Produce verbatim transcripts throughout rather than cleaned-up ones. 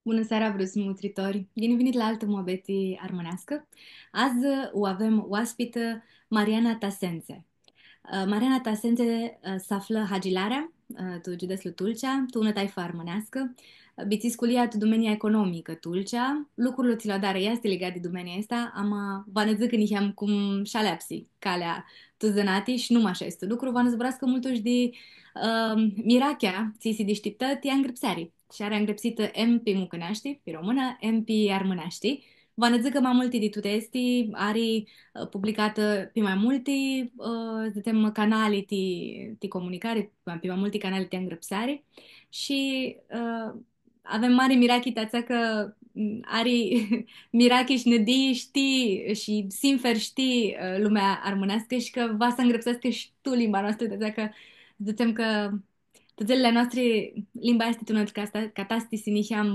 Bunã seara, vruts mutritori! Ghini vinit la altã muabeti armãneascã. Adzã u avem oaspitã Mariana Tasentse. Ã, Mariana Tasentse, ã, s-aflã Hagilarea, ã, tu giudetslu Tulcea, tu unã taifã armãneascã. Ã, bitiscul a ljei tu dumenia economicã Tulcea. Lucrul tsi lu adarã easti ligat di dumenia aestã, ama va nã dzãcã niheam cum sh-aleapsi calea tu zãnati shi nu mash aestu lucru, va nã zburascã multu shi di, ã, mirachea tsi si dishtiptã ti angrãpseari. Shi ari angrãpsitã em pi mucãneashti, pi românã, em pi armãneashti. Va nã dzãcã ma multi di tuti aesti, ari, ã, publicatã pi ma multi, ã, dzãtsem, canali ti, ti comunicari, pi ma multi canali ti angrãpseari. Shi, ã, avem mari mirachi ti atsea cã, m, ari mirachi shi nãdii, shtii, shi sinfer shtii, ã, lumea armãneascã shi cã va s-angrãpseascã shi tu limba noastrã, ti atsea cã dzãtsem cã tu dzãlili a noastri, limba easti tu unã cata-, catastasi niheam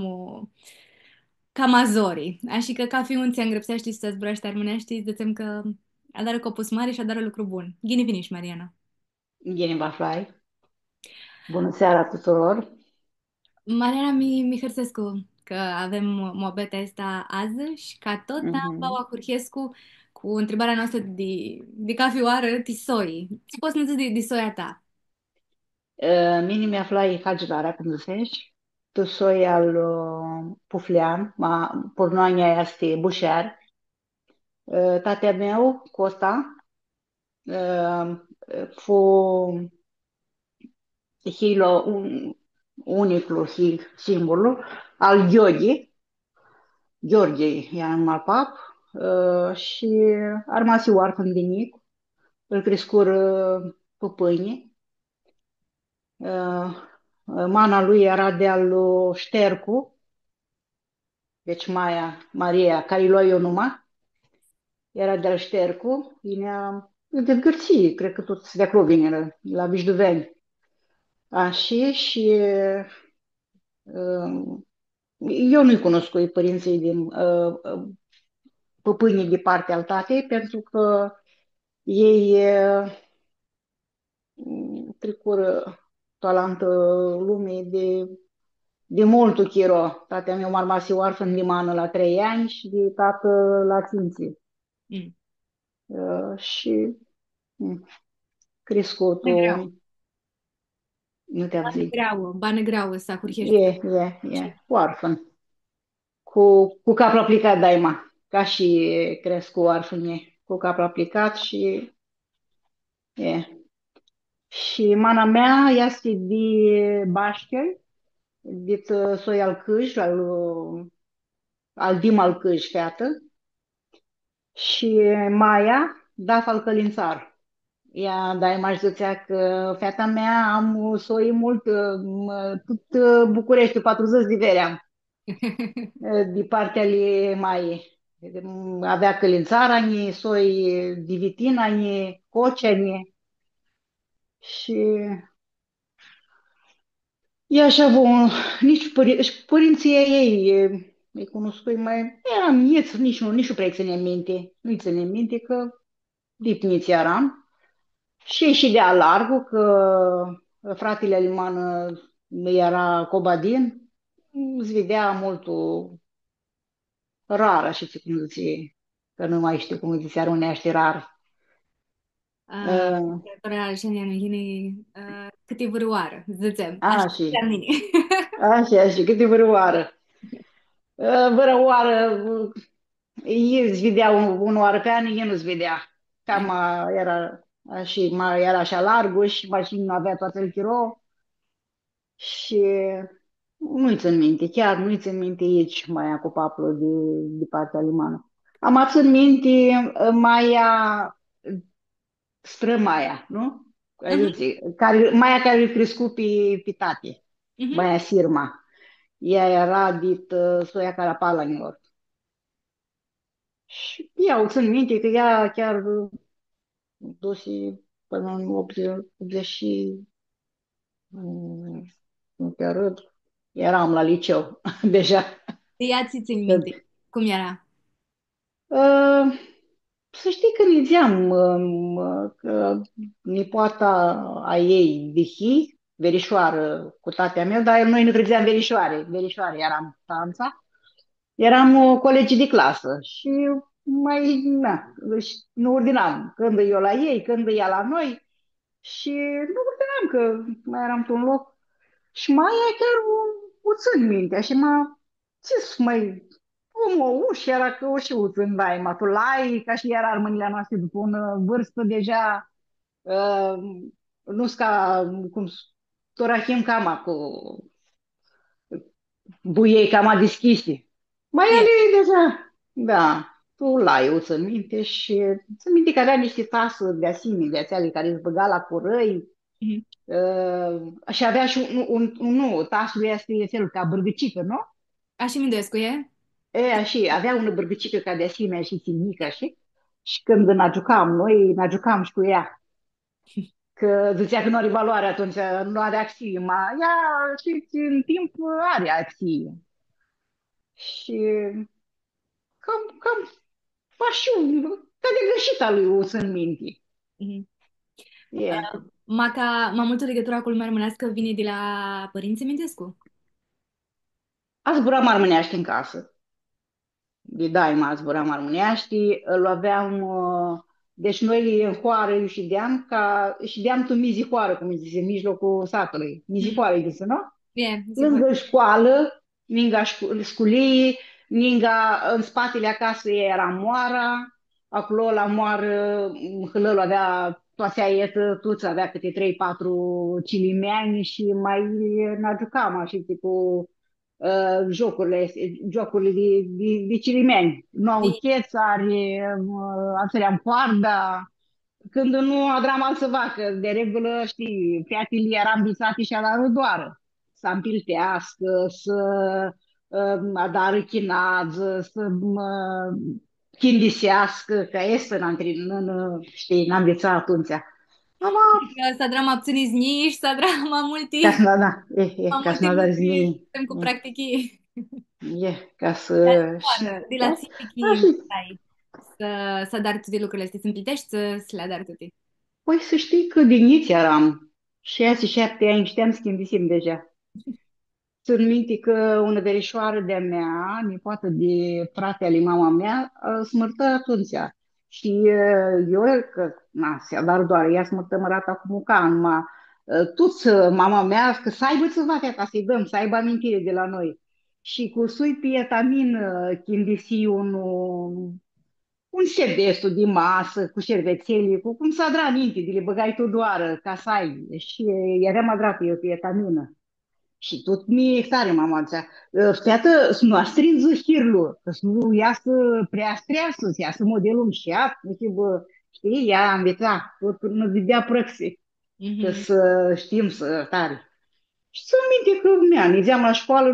cama zori. Ashi cã cafi un tsi angrãpseashti shi tsi zburashti armãneashti, dzãtsem cã adarã copus mari shi adarã lucru bun. Ghini vinish, Mariana. Ghini vã aflai. Bunã seara tuturor. Mariana, mi, mi hãrsescu cã avem muabetea aestã adzã shi ca totna, mhm, va u ahurhescu cu ntribarea noastrã di, di cafi oarã, ti soi. Tsi pots s-nã dzãts di, di soia ta? Ã, mini mi aflai Hagilarea, cum dzãsesh, tu soi al, ã, Puflean, ma purnoanea easti Bushear. Ã, tatã-meu, Costa, ã, fu hilj, un-, uniclu hilj, singurlu, al Gheorghe. Gheorghe eara numa al pap, ã, shi armasi oarfãn di njic, ãl criscurã pãpãnjlji. Ã, mana lui eara di al Shtercu, deci maia, Maria, cari lj-loai eu numa, eara di al Shtercu, yinea di Gãrtsii, cred cã tuts di aclo vinirã, la Vijduveani. Ashi, shi, ã, eu nu-lj cunuscui pãrintsãlj di, ã, ã, pãpãnjlji di partea al tatei, pentru cã elj, ã, tricurã tu alantã lumi di, di multu chiro. Tatã-meu armasi oarfãn di manã la trei anj shi di tatã la tsintsi. Mm. Ã, shi, mm, criscutu. Banã greauã. Nu ti avdzãi. Banã greauã, banã greauã s-ahurheshti. E, e, e. Shi oarfãn. Cu, cu caplu aplicat daima, ca shi criscu oarfãnjlji, cu caplu aplicat shi, e. Shi mana mea easti di Bashchelj, dit, ã, soi al Cãj, al, al Dim al Cãj, featã. Shi maia, Dafa al Cãlintsar. Ea daima sh-dzãtsea cã feata mea, am soi multu, ã, tut, ã, Bucureshti, patrudzãts di veri am. Di partea ali mai, avea Cãlintsarani, soi di Vitinani, Coceani. Shi ea sh-avu un, nitsi pãri-, shi pãrintsãlj a ljei, e, lji cunuscui, ma earam njits, nitsi nu, nitsi nu prea tsãnem minti, nu-lj tsãnem minti, cã dit njits earam. Shi elj shidea largu, cã fratili ali manã eara Cobadin, s-videa multu rar, ashitsi cum dzãtsi, cã nu mai shtiu cum dzãtsi armãneashti, rar. A, ã, tora ashi nã yini, ã, cãti vãrãoarã, dzãtsem. Ashi. Ashi, ashi, cãti vãrãoarã. Ã, vãrãoarã, ã, elj s-videa un, unã oarã pi an, elj nu s-videa. Cama eara ashi, ma eara ashi largu shi mashini nu avea tu atsel chiro. Shi nu-lj tsãn minti, chiar nu-lj tsãn minti itsi maia cu paplu di, di partea ali manã. Ama tsãn minti, ã, maia, strãmaia, nu? Cari, mhm, dzãtsi, cari, maia cari lu criscu pi, pi tati, mhm, maia Sirma. Ea eara dit, ã, soia Carapalanilor. Shi ea u tsãn minti cã ea chiar dusi pãnã tu optzeci, optzeci shi, mm, nu ti arãd, eram la liceu deja. Di ea tsi tsãnj minti? Cum eara? Ã, s-shtii cã nidzeam, ã, cã nipoata a ljei di hilj, verișoarã cu tatã-meu, dar noi nu trebuiam verișoare, verișoare eram Franța. Eram, ã, colegi de clasă și mai, na, și nu ordinam. Când eu la ei, când ea la noi. Și nu ordinam că mai eram într-un loc. Și mai e chiar o, o țin minte. Și ma, ce să mai, cum o uși, era că o și uțin daima, tu lai, ca și iar armânile noastre după o vârstă deja, ã, nu s-, ca, cum s-, tu rahim cama cu buiei cama deschisi. Ma ele deja, da, tu lai, u țin minte și țin minte că avea niște tasuri de asemenea, de asemenea, care îți băga la curăi. Mhm. Ă, și avea și un, un, un, nu, tasul este, este el ca bârgâcică, nu? Ashi minduescu, e? E, ashi, avea unã bârgâcică ca de asemenea și ținnică, ashi. Și când ne agiucam noi, ne agiucam și cu ea. Că zicea că nu are valoare atunci, nu are axie, ma ea, știți, în timp are axie. Și cam, cam, ashi, ca de greșit a lui, o țin minte. Mhm. E. Ã, ma ca, ma multu ligãtura cu lumea armãneascã vini di la pãrintsã, minduescu? Zburam armãneashti în casã. Di daima zburam armãneashti, lu aveam, ã, deci noi în hoarã, eu shideam ca, shideam tu mizi hoarã, cum îi zice, în mijlocul satului. Mizi hoarã, îi zice, nu? E, sigur. Lângă școală, ninga scu-, sculii, ninga, în spatele a casei era moara, acolo la moară, hâlãlu avea, toate aia, tuts avea câte trei, patru cilimeanj și mai ne agiucam, așa, cu, ã, jocurile, jocurile de, de, de cilimeanj. Nu au chetsari, ã, astea în coardă, Cãndu nu adram altsã vacã, de regulã, shtii, featili eara nvitsati shi adarã doarã. S-ampilteascã, s-, ã, adarã chinadzã, s-, ã, chindiseascã, cã aestã n-antri-, n-, n-, shtii, nã nvitsa atumtsea. Ama s-adram ma ptsãni znjii shi s-adram ma multi, ca s-nã, da, e, e, ma ca multi s-nã da lucri, znjii. Suntem cu practichii. E, ca s-, di la tsi pichi ai s-, s-adari tuti lucrurli aesti, s-li mpilteshti, s-, s-li adari tuti? Pãi, s-shtii cã di njits eram, shasi, shapti anj, shtiam s-chindisim deja. Tsãn minti cã unã verishoarã di-a mea, nipoatã di frati ali mama mea, ã, s-mãrtã atumtsea. Shi, ã, eu, cã, na, s-adar doarã, ea s-mãrtã mãrata cu mucan, ma, ã, tuts, ã, mama mea, cã s-aibã tsiva, ca s-lji dãm, s-aibã amintiri di la noi. Shi cusui pi etamin, ã, chindisii un, un set di aestu di masã, cu shervetseli, cu cum s-adra ninti, di li bãgai tu doarã, ca s-ai. Shi lj-aveam adratã eu pi etaminã. Shi tut mi tari mama dzãtsea, ã, featã, s-nu astrindzã hirlu, cã s-nu easã prea streasã, s-easã modelul mshat, nu shtiu, bã, shtii, ea nvitsa, tut nã dãdea prãxi, cã s-shtim s-, tari. Shi tsãn minti cã, mea, nidzeam la scoalã,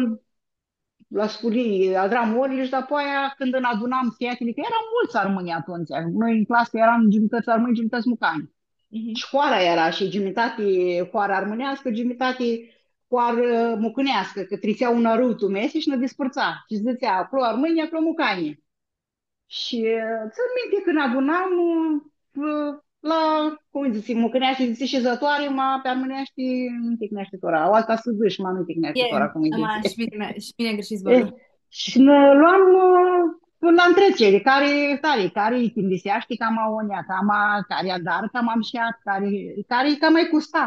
la sculii, adram orli shi dapoaia, cãndu nã adunam featili, cã eram multsã armãnj atumtsea, noi tu clasã eram giumitãts armãnj, giumitãts mucani. Mhm. Shi hoara eara shi giumitati hoarã armãneascã, giumitati hoarã mucãneascã, cã tritsea unã arãutu mesi shi nã dispãrtsa. Shi dzãtsea, aclo armãnj, aclo mucanj. Shi, ã, tsãn minti cã nã adunam, ã, la, cum dzãtsi, mucãneashti dzãtsi shizãtoari, ma pi armãneashti nu ticneashti tora. Aoalta sãdã shi ma nu ticneashti tora, cum dzãtsi. E, ama shi mini, shi mini agãrshii zborlu. E, shi nã loam, ã, la ntretseari, cari, cari, cari chindiseashti cama agonja, cama, cari adarã cama mshat, cari, cari cama lji custa.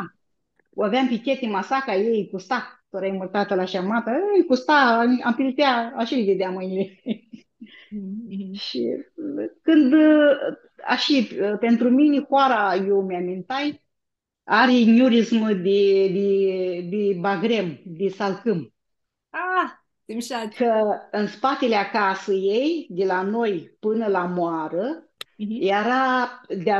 U aveam pi cheti, ma s-ca ei lji custa, tora e mãrtatã la shamata, ei, lji custa, ampiltea, ashi lji dãdeam mãnjli. Mhm. Shi, ã, cãndu, ã, ashi, ã, pentru mini, hoara, eu mi amintai, ari njurizmã di, di, di bagrem, di salcãm. Ah, tsi mshat. Cã în spatele a casei, de la noi până la moară, mhm, era de,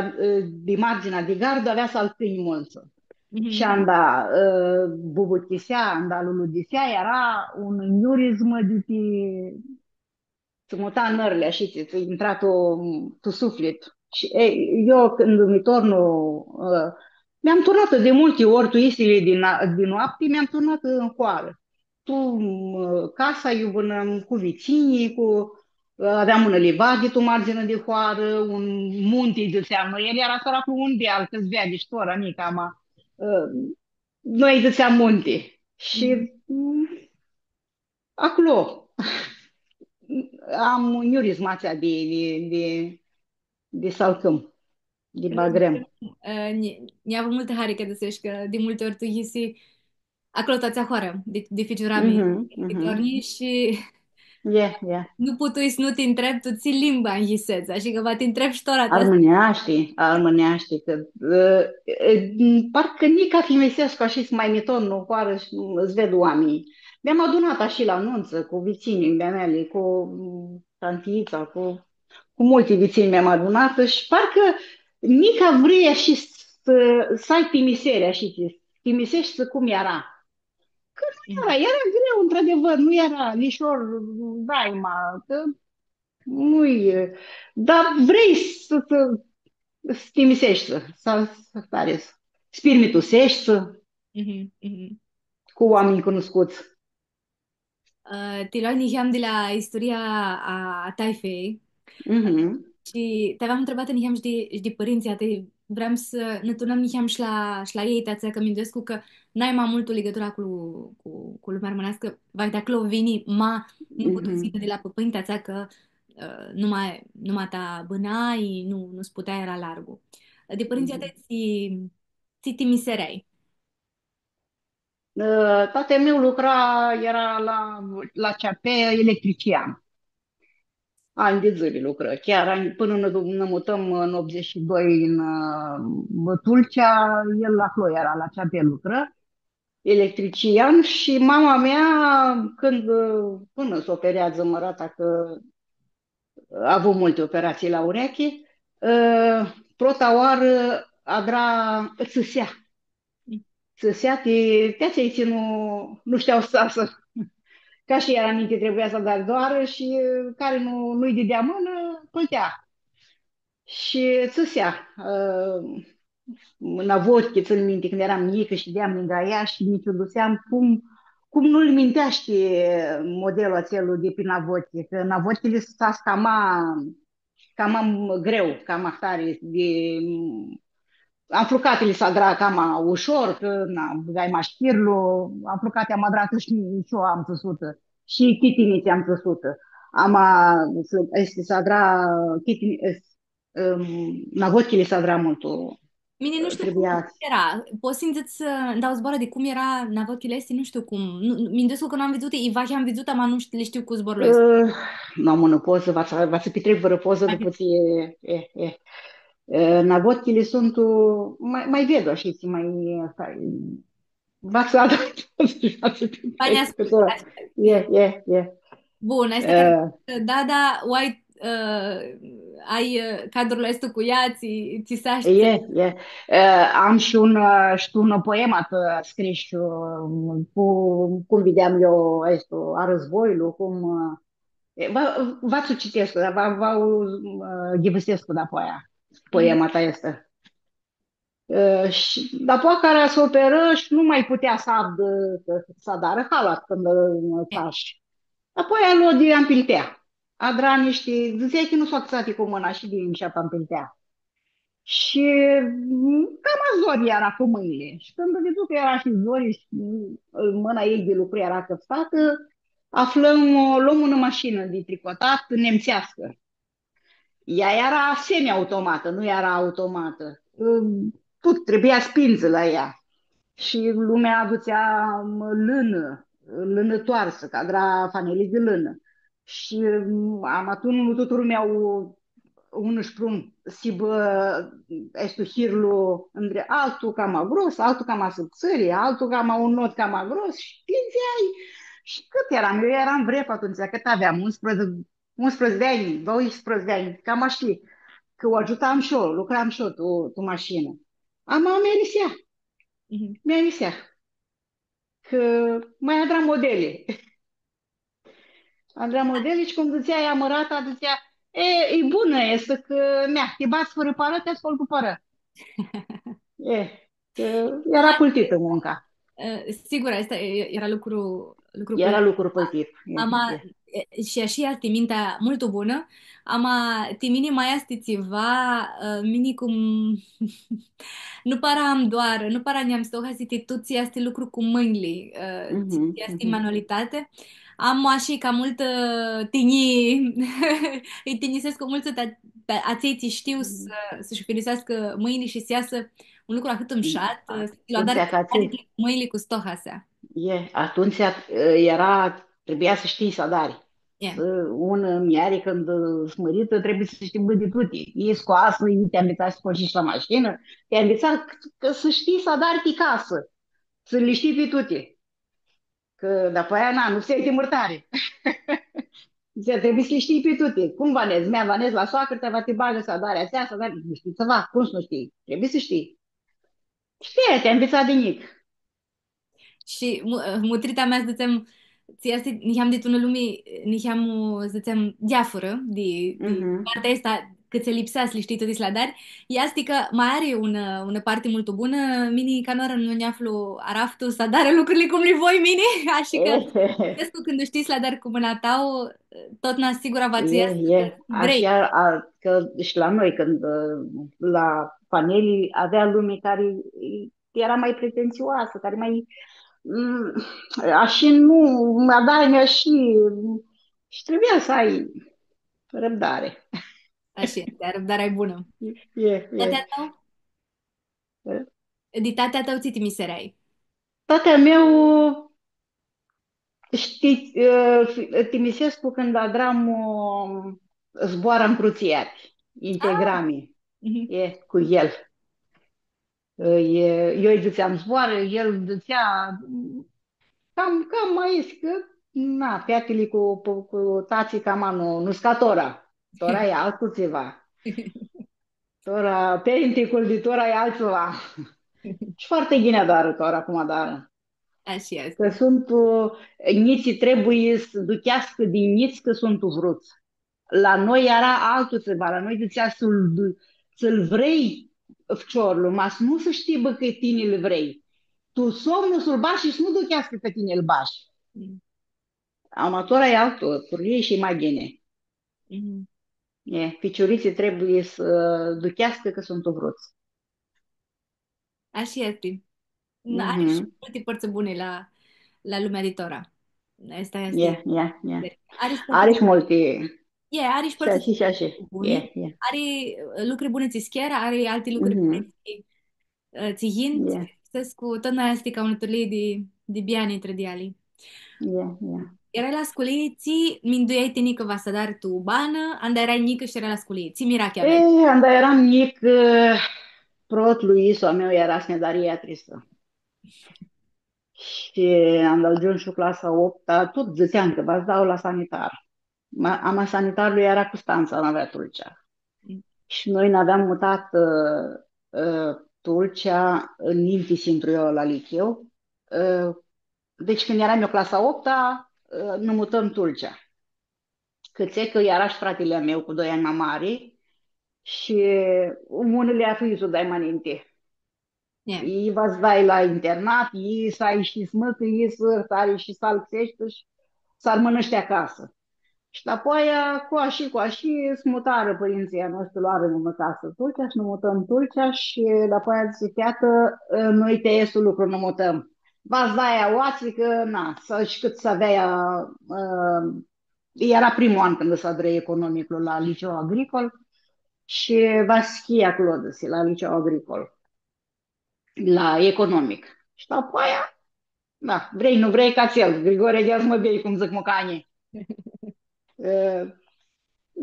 de marginea de gard, avea salcãnj multsã. Mhm. Shi anda, ã, bubutisea, anda luludisea, era un njurizmã di ti, tsã muta nãrli, ashi, tsi, tsi intra tu, tu suflit. Shi, e, eu, cãndu mi tornu, ã, mi-am turnat de multe ori, tu isili di na-, di noapti, mi-am turnat în hoară. Tu, ã, casa, iu bãnam cu vitsinii, cu, ã, aveam unã livadi tu marginea di hoarã, un munti, dzãtseam noi, el era sora cu un deal, cã s-veadi shi tora, nica, ma, ã, noi dzãtseam munti. Shi, mm, aclo am njurizmatsea di, di, di, di salcãm, di bagrem. Ã, nj-, nj-avu multã hari cã dzãseshi cã di multi ori tu yisi aclo tu atsea hoarã, di, di ficiurami, mhm, di, mhm, dornji shi e, e, nu putui s-nu ti ntreb tu tsi limbã nyisedz, ashi cã va ti ntreb shi tora ta. Armãneashti, armãneashti, cã, ã, ã, parcã nica thimisescu ashi s-ma miton tu hoarã shi s-ved oaminjlji. Mi-am adunat ashi la nuntsã cu vitsinjlji a meali, cu, mm, tantiitsa, cu, cu multi vitsinj mi-am adunat shi parcã nica vrei ashi s-, s-ai thimiseri ashi, tsi, thimiseshti cum eara. Cã nu eara, eara greu, într-adevăr, nu eara lishor, daima, cã nu-i, dar vrei s-, s-, s-thimiseshti, s-, s-, s-, tari, s-, s-pirmituseshti, mhm, mhm, cu oaminj cunuscuts. Ã, ti loai niheam di la isturia a, a taifei. Mhm. Shi ti aveam ntribatã niheam shi di, shi di pãrintsãlj a tãi, vream s-nã turnãm niheam shi la, shi la elj, ti atsea cã minduescu cã n-ai ma multu ligãtura cu, cu, cu lumea armãneascã, vai, di aclo vini, ma nu putu s-yinã di la pãpãnj, ti atsea cã, ã, numa, numa ta bãna, i nu, nu s-putea, eara largu. Di pãrintsãlj a tãi, tsi, tsi thimiseari ai? Ã, tatã-meu lucra, eara la, la C A P electrician. Anj di dzãli lucrã. Chiar anj, pãnã nã, nã mutãm tu optzeci și doi tu, ã, Tulcea, el aclo eara, la C A P lucrã, electrician, shi mama mea, cãndu, ã, pãnã s-opereadzã mãrata, cã avu multi operatsii la urechi, ã, prota oarã adra tsãsea. Tsãsea ti, ti atselj tsi nu, nu shtea s-tsasã. Ca shi eara ninti, trebuia s-adari doarã shi, ã, cari nu, nu-lj didea mãnã, plãtea. Shi tsãsea, ã, navotchi, tsãn minti, cãndu earam njicã, shideam ningã ea shi nji ciuduseam cum, cum nu-l minteashti modelul atsel di pi navotchi, cã navotchili s-tsãsã cama, cama greu, cama tari, di, anflucatili s-adra cama ushor, cã, na, bãgai mashchirlu, anflucati am adratã shi, shi eu am tsãsutã, shi chitinitsi am tsãsutã. Ama, s-, easti s-adra chitini-, ãm, navotchili s-adra multu, mini nu shtiu cum eara. Pots s-nji dzãts, ã, nj-dai zboarã di cum eara navotchili aesti? Nu shtiu cum. Nu, nu, minduescu cã nu am vidzutã, i vahi am vidzutã, ama nu shtiu, li shtiu cu zborlu aestu. Ã, nu am unã pozã, va tsã, va tsã pitrec vãrã pozã, dupã tsi e, e, e. Ã, navotchili suntu, ma, ma vedu ashitsi, ma, ã, va tsã adar pozã shi va tsã pitrec. Va nã ascultã. E, e, e. Bun, aestã easti, ã, cari, da, da, u ai, ã, ai, ã, cadrul aestu cu ea, tsi, tsi s-ashti. E, e. Ã, am shi un, ã, shi un poemã, ã, scris, ã, cu, cum videam eu, aestu, a războiului, cum, ã, e, va, va tsã u citescu, dar va, va u, ã, ghivãsescu dapoaia, poema ta aestã. Ã, shi dapoaia cara s-operã shi nu ma putea s-avdã, s-adarã halat cãndu, ã, tashi. Apoia lo di ampiltea. Adra nishti, dzãtsea cã nu s-u acãtsati cu mãna shi di nshi ampiltea. Shi, mm, cama zori eara cu mãnjli. Shi cãndu vidzu cã eara shi zori shi, mm, mãna ei di lucru eara cãftatã, aflãm, lom unã mashinã di tricotat nemtseascã. Ea eara semi-automatã, nu eara automatã. Ã, tut trebuia s-pindzã la ea. Shi lumea adutsea, ãm, lãnã, lãnã toarsã, cã adra fanelii di lãnã. Shi, ãm, ama tu, nu tutã lumea u, un sh-prun s-hibã, aestu hirlu, ãndre, altu cama gros, altu cama subtsãri, altu cama un not cama gros, shi pindzeai. Shi cãt earam? Eu earam vrepa atumtsea, cãt aveam? Unsprãdzatsi, unsprãdzatsi di anj, doisprãdzatsi di anj, cama ashi, cã u agiutam shi eu, lucram shi eu tu, tu mashinã. Ama mi arisea. Mhm. Mi arisea. Cã ma adram modeli. Adram modeli shi, cum dzãtsea ea, mãrata, dzãtsea, „E, e bunã, easti cã, mea, ti badz fãrã parã, ti ascol cu parã.” E, cã eara pãltitã munca. Ã, sigur, aestã e-, eara lucru, lucru Eara pulchir. Lucru pulchir. E, Ama, e. e, shi ashi easti mintea multu bunã, ama ti mini ma easti tsiva, ã, mini cum nu para am doarã, nu para nj-am stohasi ti tut tsi easti lucru cu mãnjli, ã, tsi Mhm, easti mhm. manualitati. Am ashi ca multã, ã, tinjii, lji tinjisescu multsã ti, ti atselj tsi shtiu s-, s-shi filiseascã mãnjli shi s-easã un lucru ahãt mushat, A, s-lu adarã atumtsea ca tsi- cu mãnjli cu stohasea. E, atumtsea, ã, eara, trebuia s-shtii s-adari. E. S-, unã muljari cãndu, ã, s-mãritã, trebuie s-shtii, bã, di tuti. E scoasã, e ti anvitsa s-scoshi shi la mashinã, ti anvitsa c-, cã s-shtii s-adari ti casã, s-li shtii pi tuti. Cã dapoaia, na, nu puteai ti mãrtari. Dzãtsea, trebuie s-li shtii pi tuti. Cum va nedz? Mea, va nedz la soacrã, ti va ti bagã s-adari atsea, s-adari, nu shtii tsiva, cum s-nu shtii? Trebuie s-shtii. Shtii, ti anvitsa di njic. Shi mu-, mutrita mea, dzãtsem, tsi easti, niheam dit unã lumi, niheam, dzãtsem, diafurã di, di Mhm. partea aestã, cã tsi lipsea s-li shtii tuti s-li adari, easti cã ma ari unã, unã parti multu bunã, mini canãoarã nu nj-aflu araftu s-adar lucrili cum li voi mini, ashi cã, escu cãndu shtii s-li adari cu mãna ta, totna sigura va tsã E, easã e. cã vrei. Ashi, a, cã shi la noi, cãndu, ã, la familii, avea lumi cari eara ma pretențioasã, cari ma, mm, ashi nu, ma dai, ashi, shi trebuia s-ai răbdare. Ashi easti, arãvdarea e bunã. E, e. Tatea a tãu? E? Di tatea a tãu tsi timiseari? Tatea a meu, shtii, ã, fi-, timisescu cãndu adram, ã, zboarã ncrutsiati, Ah. integrami, Mhm. e, cu el. Ã, e, eu lji dzãtseam zboarã, el dzãtsea, cam, cam ma easti cã, na, featili cu, cu, cu tatsi cama nu, nu s-ca tora. Tora e altu tsiva. Tora, parenting-ul di tora e altu tsiva. Shi foarte ghini adarã tora cum adarã. Ashi easti. Cã suntu, ã, njitslji trebuie s-ducheascã di njits cã suntu vruts. La noi eara altu tsiva, la noi dzãtsea s-lu du-, s-lu vrei ficiorlu, ma s-nu s-shtibã cã tini lu vrei. Tu somnu s-lu bashi shi s-nu ducheascã cã tini lu bashi. Mm. Ama tora e altu, turlii shi ma ghini. Mhm. E, ficiuritslji trebuie s-ducheascã cã suntu vruts. Ashi easti. Na, ari shi Mhm. multi pãrtsã buni la, la lumea di tora. Aestã easti. E, e, e. Ari shi pãrtsã Ari shi buni. multi. E, ari shi Shi pãrtsã ashi, shi ashi. buni. E, e. Ari, ã, lucri buni tsi s-chearã, ari alti lucri Mhm. buni tsi, ã, tsi yin, E. tsi lipsescu, totna easti ca unã turlii di, di biani ntrã di eali. E, e. Earai la sculii, tsi minduiai tini cã va s-adari tu banã, anda earai njicã shi earai la sculii? Tsi mirachi aveai? E, anda earam njicã, ã, protlu yisu a meu eara s-nj-adari iatrisã. Shi anda agiumshu clasa opta, tut dzãtseam cã va s-dau la sanitar. Ma, ama sanitarlu eara Custantsa, nu avea Tulcea. Mm. Shi noi nã aveam mutat, ã, ã, Tulcea, ninti s-intru eu la licheu. Ã, deci, cãndu earam eu clasa opta, ã, nã mutãm Tulcea. Cãtse cã eara shi fratili a meu cu doi anj ma mari shi unã li aflã s-u dai ma ninti. E. I va s-dai la internat, i s-ai shi s-mãcã, i s-hãrtari shi s-alãxeshti shi s-armãnã shi acasã. Shi dapoaia, cu ashi, cu ashi, s-mutarã pãrintsãlj a noshtri, loarã unã casã Tulcea shi nã mutãm Tulcea shi dapoaia dzãsi, featã, noi ti aestu lucru nã mutãm. Va s-dai aoatsi, cã, na, s-, shi cãt s-avea, ã, eara primlu an cãndu s-adrã economiclu la liceu agricol shi va s-hii aclo, dzãsi, la liceu agricol, la economic. Shi dapoaia, da, vrei, nu vrei, ca tsi, Grigore, ia s-mã bei, cum dzãc mucanjlji. E,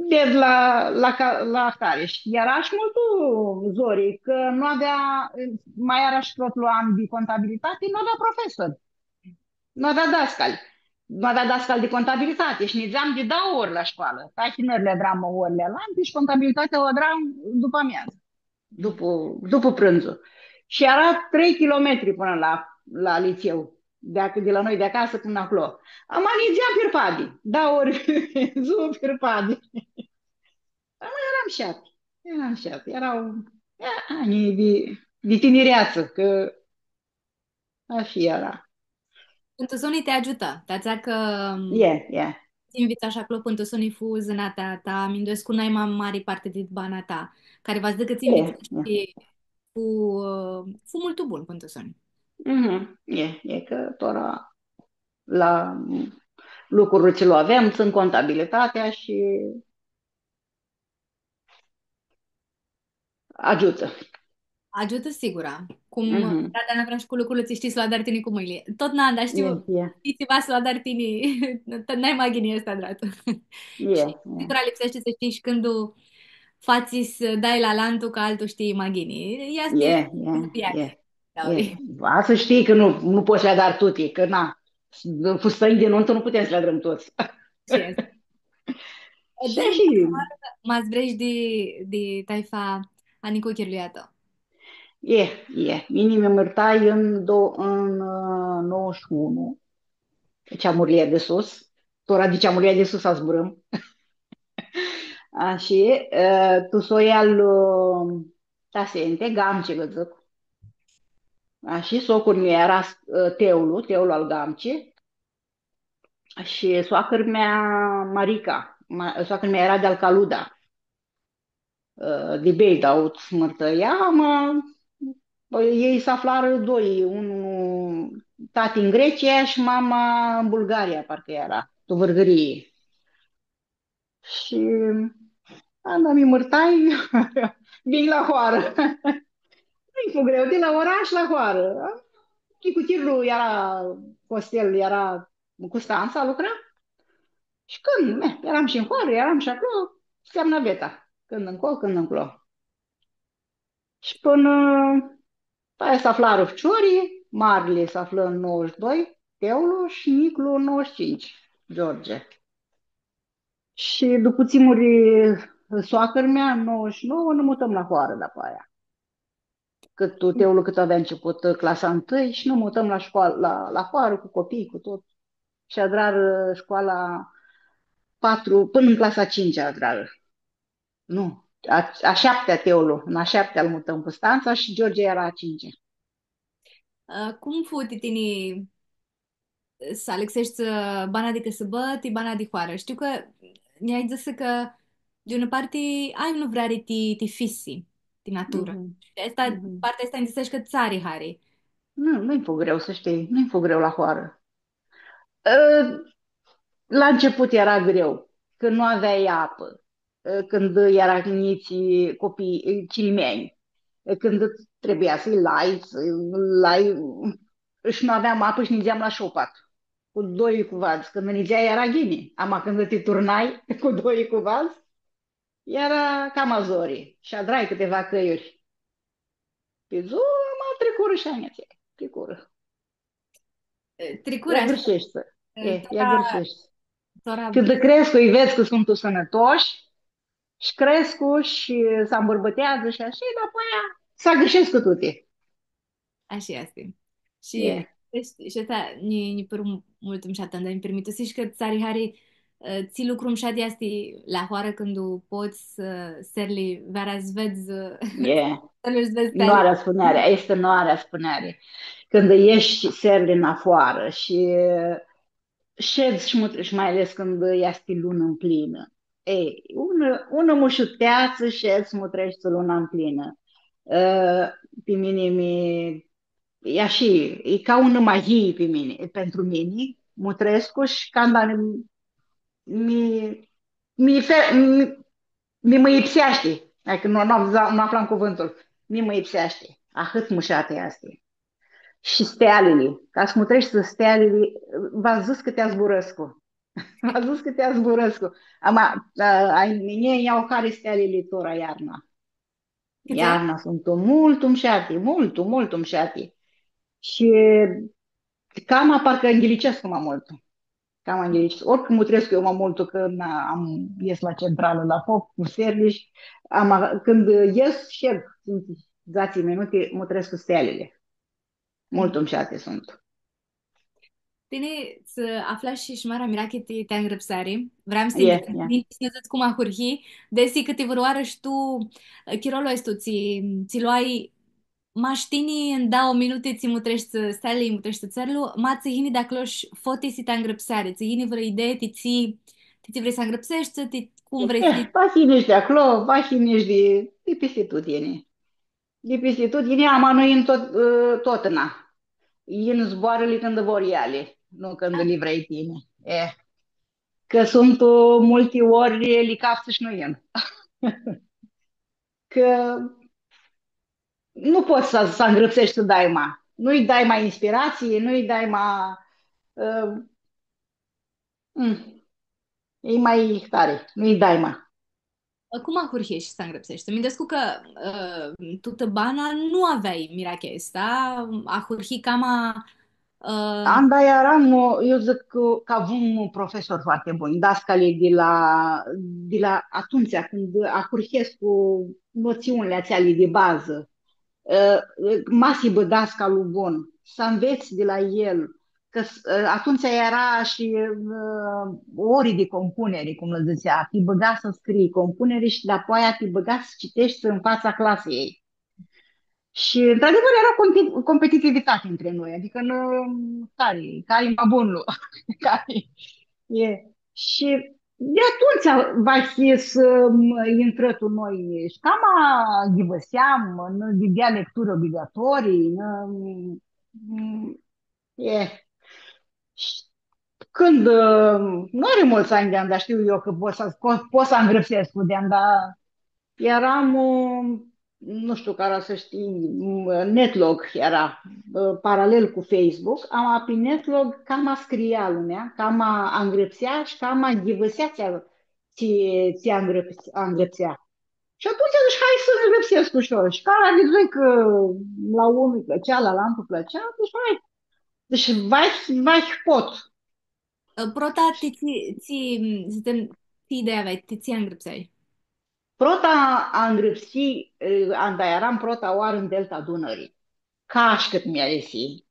ded la, la, ca-, la ahtari. Shi eara shi multu zori, cã nu avea, ma eara shi protlu an di contabilitati, nu avea profesori. Nu avea dascali. Nu avea dascali di contabilitati shi nidzeam di dauã ori la shcoalã. Tahinãrli adram orli alanti shi contabilitatea u adram dupã amiazã, dupã, dupã prãndzu. Shi eara trei kilometri pãnã la, la licheu, di ac-, di la noi di acasã pãnã aclo. Ama nidzeam pirpadi, dauã ori dzuã pirpadi. Ama earam shati, earam shati, eara, e, anj di, di tinireatsã, cã Ashi eara. Pãn tu soni ti agiutã, ti atsea cã, mm, e, e, ti nvitsash aclo, pãn tu soni fu zãnatea ta, minduescu, nai ma mari parti di bana ta, cari va s-dzãcã cã ti, e, nvitsash, e, shi fu, fu multu bun pãn tu soni. Mhm, e, e cã tora la lucrul tsi lu avem, tsãn contabilitatea shi agiutã. Agiutã, sigura. Cum, mhm, da, dar nu vream shi cu lucrul tsi shtii s-lu adari tini cu mãnjli. Tut, na, dar shtiu, e, e, shtii tsi va s-lu adari tini, nai ma ghini easti adratã. E, shi, e, sigura, lipseashti s-shtii shi cãndu fatsi s-dai la alantu, cã altu shtii ma ghini. Easti, e, e, e, e. Da, e. Va s-shtii cã nu, nu pots s-li adari tuti, cã, na, fustãnj di numtu nu putem s-li adrãm tuts. Shi easti. Shi, deci, ma s-vrei di, di taifa a nicuchirlui a tãu. E, e. Mini mi mãrtai tu do-, tu, ã, nouãdzãts shi unu. Ceamurlia di sus. Tora di Ceamurlia di sus azburãm. Ashi, ã, tu soia lu, ã, Tasente, Gamci, vã dzãc. Ashi, socrul meu eara, ã, Teulu, Teulu al Gamci. Shi soacrã-mea Marica, ma-, soacrã-mea eara di-al Caluda, ã, di Beida, u s-mãrtã ea, ma, pãi, elj s-aflarã doi, un tati tu Grecia shi mama tu Bulgaria, parcã eara, tu Vãrgãrii. Shi anda mi mãrtai, vinj la hoarã. Nu-nj fu greu, di la orash la hoarã. Nicuchirlu eara, Costel, eara tu Custantsa, lucra. Shi cãndu, ne, earam shi tu hoarã, earam shi aclo, stãteam naveta. Cãndu ncolo, cãndu ncolo. Shi pãnã, pãi, s-aflarã ficiorlji, marli s-aflã tu nouãdzãts shi doi, Teulu, shi njiclu tu nouãdzãts shi tsintsi, George. Shi dupã tsi muri soacrã-mea, tu nouãdzãts shi nouã, nã mutãm la hoarã dapoaia. Cãt tu Teulu, cãt avea început clasa întâi shi nã mutãm la scoalã, la, la hoarã cu copii, cu tut. Shi adrarã scoala patru, pãnã tu clasa a cincea adrarã. Nu, a, a shaptea Teulu, tu a shaptea lu mutãm Custantsa shi George eara a cincea. Ã, cum fu ti tini s-alãxeshti, ã, bana di cãsãbã, ti bana di hoarã? Shtiu cã nj-ai dzãsã cã, di unã parti, ai unã vreari ti, ti fisi, ti naturã. Mhm. Shi aestã, mhm, partea aestã nj-dzãsesh cã tsã ari hari. Nu, nu-nj fu greu, s-shtii, nu-nj fu greu la hoarã. Ã, la început era greu, cã nu aveai apã, ã, cãndu eara njits copii, ã, cilimeanj, ã, cãndu trebuia s-lji lai, s-lji lai, shi nu aveam apã shi nidzeam la shopat cu doi cuvadz. Cãndu nidzeai, era ghini, ama cãndu ti turnai cu doi cuvadz, era cama zori. Shi adrai cãtiva cãljuri. Pi dzuã, ma tricurã shi anjlji, tricurã. E, tricurã. Ia ashi. Gãrsheshti. E, e, ia tora, gãrsheshti. Tora. Cãndu crescu, lji vedz cã suntu sãnãtoshi, shi crescu shi s-ambãrbãteadzã shi ashi, dapoaia s-agãrshescu tuti. Ashi easti. Shi, e, shi, shi aestã nji, nji pãru multu mushat, anda nji pirmitusish cã tsã ari hari, ã, tsi lucru mushat easti la hoarã cãndu pots, ã, searli veara s-vedz, ã, e, searli s-vedz. Noarea spuneari, easti noarea spuneari. Cãndu eshti searli nafoarã shi, ã, shedz shi mut-, shi mai ales cãndu easti lunã mplinã. Ei, unã, unã mushuteatsã shedz, mutreshti luna mplinã. Ã, pi mini mi, e ashi, e ca unã maghii pi mini, pentru mini, mutrescu shi canda mi, mi, mi fe-, mi, mi mãyipseashti. Adicã nu, nu, nu aflam cuvântul. Mi mãyipseashti. Ahãt mushatã easti. Shi stealili. Ca s-mutreshti stealili, va dzãts cã ti zburãscu. Va dzãts cã ti zburãscu. Ama, a, a, mini nj-au hari stealili tora iarna. Cãtse? Iarna suntu multu mushati, multu, multu mushati. Shi cama parcã nghilicescu ma multu. Cama nghilicescu. Oricum mutrescu eu ma multu cãndu am, es la centralã, la foc, cu searli shi, ama, cãndu es, shed, suntu dzatsi minuti, mutrescu stealili. Multu mushati suntu. Tini, s-aflash shi, shi marea mirachi ti, ti angrãpseari. Vream s-ti, ie, ntreb, ie, ninti s-nã dzãts cum ahurhi, desi cãtivãrãoarã shi tu, ã, chirolu aestu, tsi, tsi lu ai mash tini, tu dauã minuti, tsi mutreshti steali, mutreshti tsãrlu, ma tsã yini di aclo sh-foti si ti angrãpseari, tsã yini vãrã idee, ti tsi, ti tsi vrei s-angrãpseshti, ti cum vrei s-, Eh, va yini shi di aclo, va yini shi di, di pisti tut yini. Di pisti tut yini, ama nu yin tot, ã, totna. Yin zboarãli cãndu vor eali, nu cãndu li vrei tini. Eh. Cã suntu, ã, multi ori, li caftsã shi nu yin. Cã nu pots s-, s-angrãpseshti daima. Nu-lj dai ma inspiratsii, nu-lj dai ma, ã, mm, e ma tari, nu-lj dai ma. Cum ahurhishi s-angrãpseshti? Minduescu cã, ã, tutã bana nu aveai mirachea aestã, ahurhi cama, ã, Anda earam, eu dzãc cã, cã avum profesori foarte buni, dascalji di la, di la atumtsea cãndu ahurhescu cu notsiunili atseali di bazã. Ã, ma s-hibã dascalu bun, s-anvets di la el, cã s-, ã, atumtsea eara shi, ã, ori di compuneri, cum lã dzãtsea, ti bãga s-scrii compuneri shi dapoaia ti bãga s-citeshti tu fatsa clasei. Shi, într-adevăr, era compe-, competitivitati ntrã noi, adicã, nu, cari, cari-i ma bunlu, cari e. Shi di atumtsea va s-, ã, intrã tu noi, shi cama ghivãseam, nã didea lecturi obligatorii, nã, e. Shi cãndu, ã, nu ari multsã anj di anda, shtiu eu cã pot s-, pot, pot s-angrãpsescu di anda, earam, ã, nu shtiu, cara s-shtii, m, Netlog eara, ã, paralel cu Facebook, ama pi Netlog cama scria lumea, cama angrãpsea shi cama ghivãsea tsi, tsi, tsi angrãps-, angrãpsea. Shi atumtsea dzãsh, hai s-angrãpsescu shi eu. Shi cara vidzui cã la unlu plãtsea, la alantu plãtsea, dzãsh, hai. Dzãsh, vai, vai, pot. Ã, prota, ti tsi, tsi, s-dzãtsem, tsi idei aveai, ti tsi angrãpseai? Prota angrãpsii, ã, anda earam prota oarã tu Delta Dunãrii. Cash cãt mi-arisi.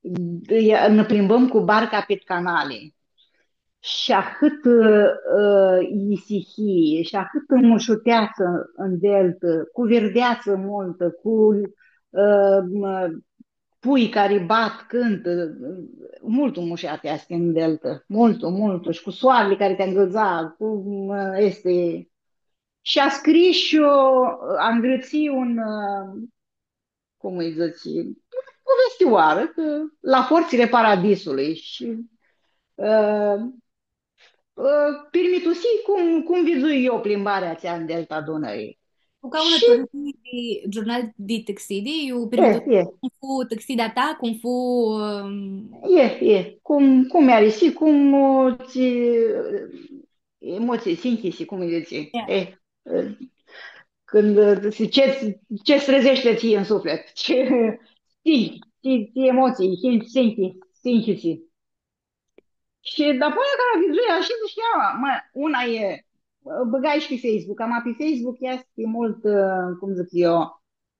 Ia, nã plimbãm cu barca pit canali. Shi ahãtã, ã, isihii, shi ahãtã mushuteatsã tu Delta, cu virdeatsã multã, cu, ã, mã, pui cari bat, cãntã, multu mushat easti tu Delta, multu, multu, shi cu soarli cari ti angãldzã, cu, ã, easti. Shi ascrii shi, ã, angrãpsii un, ã, cum lji dzãtsi, povestioarã, cã la Porțile Paradisului shi, ã, ã, pirmitusii cum, cum vidzui eu plimbarea atsea tu Delta Dunãrii. Tu ca unã turlii di giurnal di tãxidi, iu pirmitusii cum fu tãxidea ta, cum fu, ãm, e, e, cum, cum mi-arisi, cum, ã, tsi, emotsii, sinchisi, cum lji dzãtsi. E, ã, cãndu, ã, tsi, tsi, tsi s-trezeshti tsi tu suflit, tsi, tsi, tsi, tsi emotsii, sinchi-, sinchi-, sinchisi. Shi dapoaia cara vidzui ashi, dzãsh, ia, mã, una e, ã, bãgai shi pi Facebook, ama pi Facebook easti multu, ã, cum dzãc eu,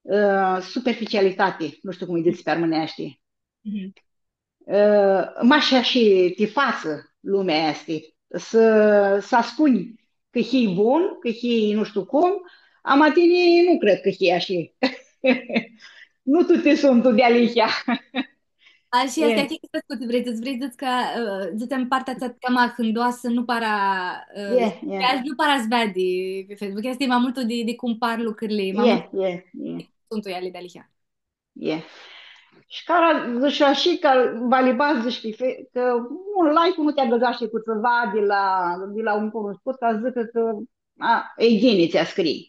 ã, superficialitati, nu shtiu cum lji dzãtsi pi armãneashti. Mhm. Ã, mash ashi ti fatsã lumea easti, s-, s-aspunj cã hii bun, cã hii nu shtiu cum, ama tini nu cred cã hii ashi. Nu tuti suntu dealihea. A, shi aestã e, e, cred cã tsi vrei, tsi vrei s-dzãts cã, ã, dzãtsem, partea atsea cama ahãndoasã, nu para, ã, e, e, nu para s-veadi pi Facebook. Easti ma multu di, di cum par lucrili, ma multu e, e, e, suntu eali dealihea. E. Shi cara, dzãsh, ashi ca va li badz, dzãsh, pi fe-, cã un like nu ti agãrsheshti cu tsiva di la, di la un cunuscut, ca s-dzãcã cã, a, e ghini tsi ascrii.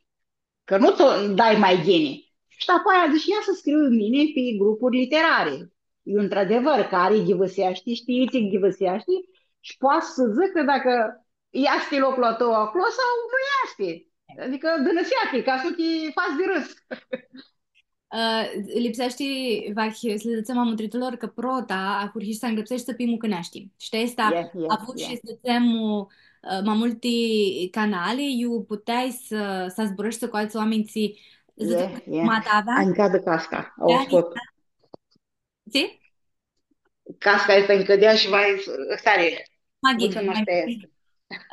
Cã nu tsã dai ma ghini. Shi dapoaia dzãsh, ia s-scriu mini pi grupuri literari. Eu, într-adevăr, cari ghivãseashti, shtii tsi ghivãseashti shi poati s-dzãcã dacã easti loclu a tãu aclo sau nu easti. Adicã, dãnãseati, ca s-nu ti fats di rãs. Ã, lipseashti, vahi, s-lã dzãtsem a mutritãlor cã prota ahurhishi s-angrãpseshti pi mucãneashti. Shi aestã, e, e, avushi, e, s-dzãtsem, ã, ma multi canali, iu puteai s-, s-zburãshti cu altsã oaminj, tsi, e, dzãtsem, e, ma ta avea? Ai ncadã casca, da, o scot. Tsi? Casca aestã ncãdea shi va s-, stari. Ma ghini, putsãn ma ghini.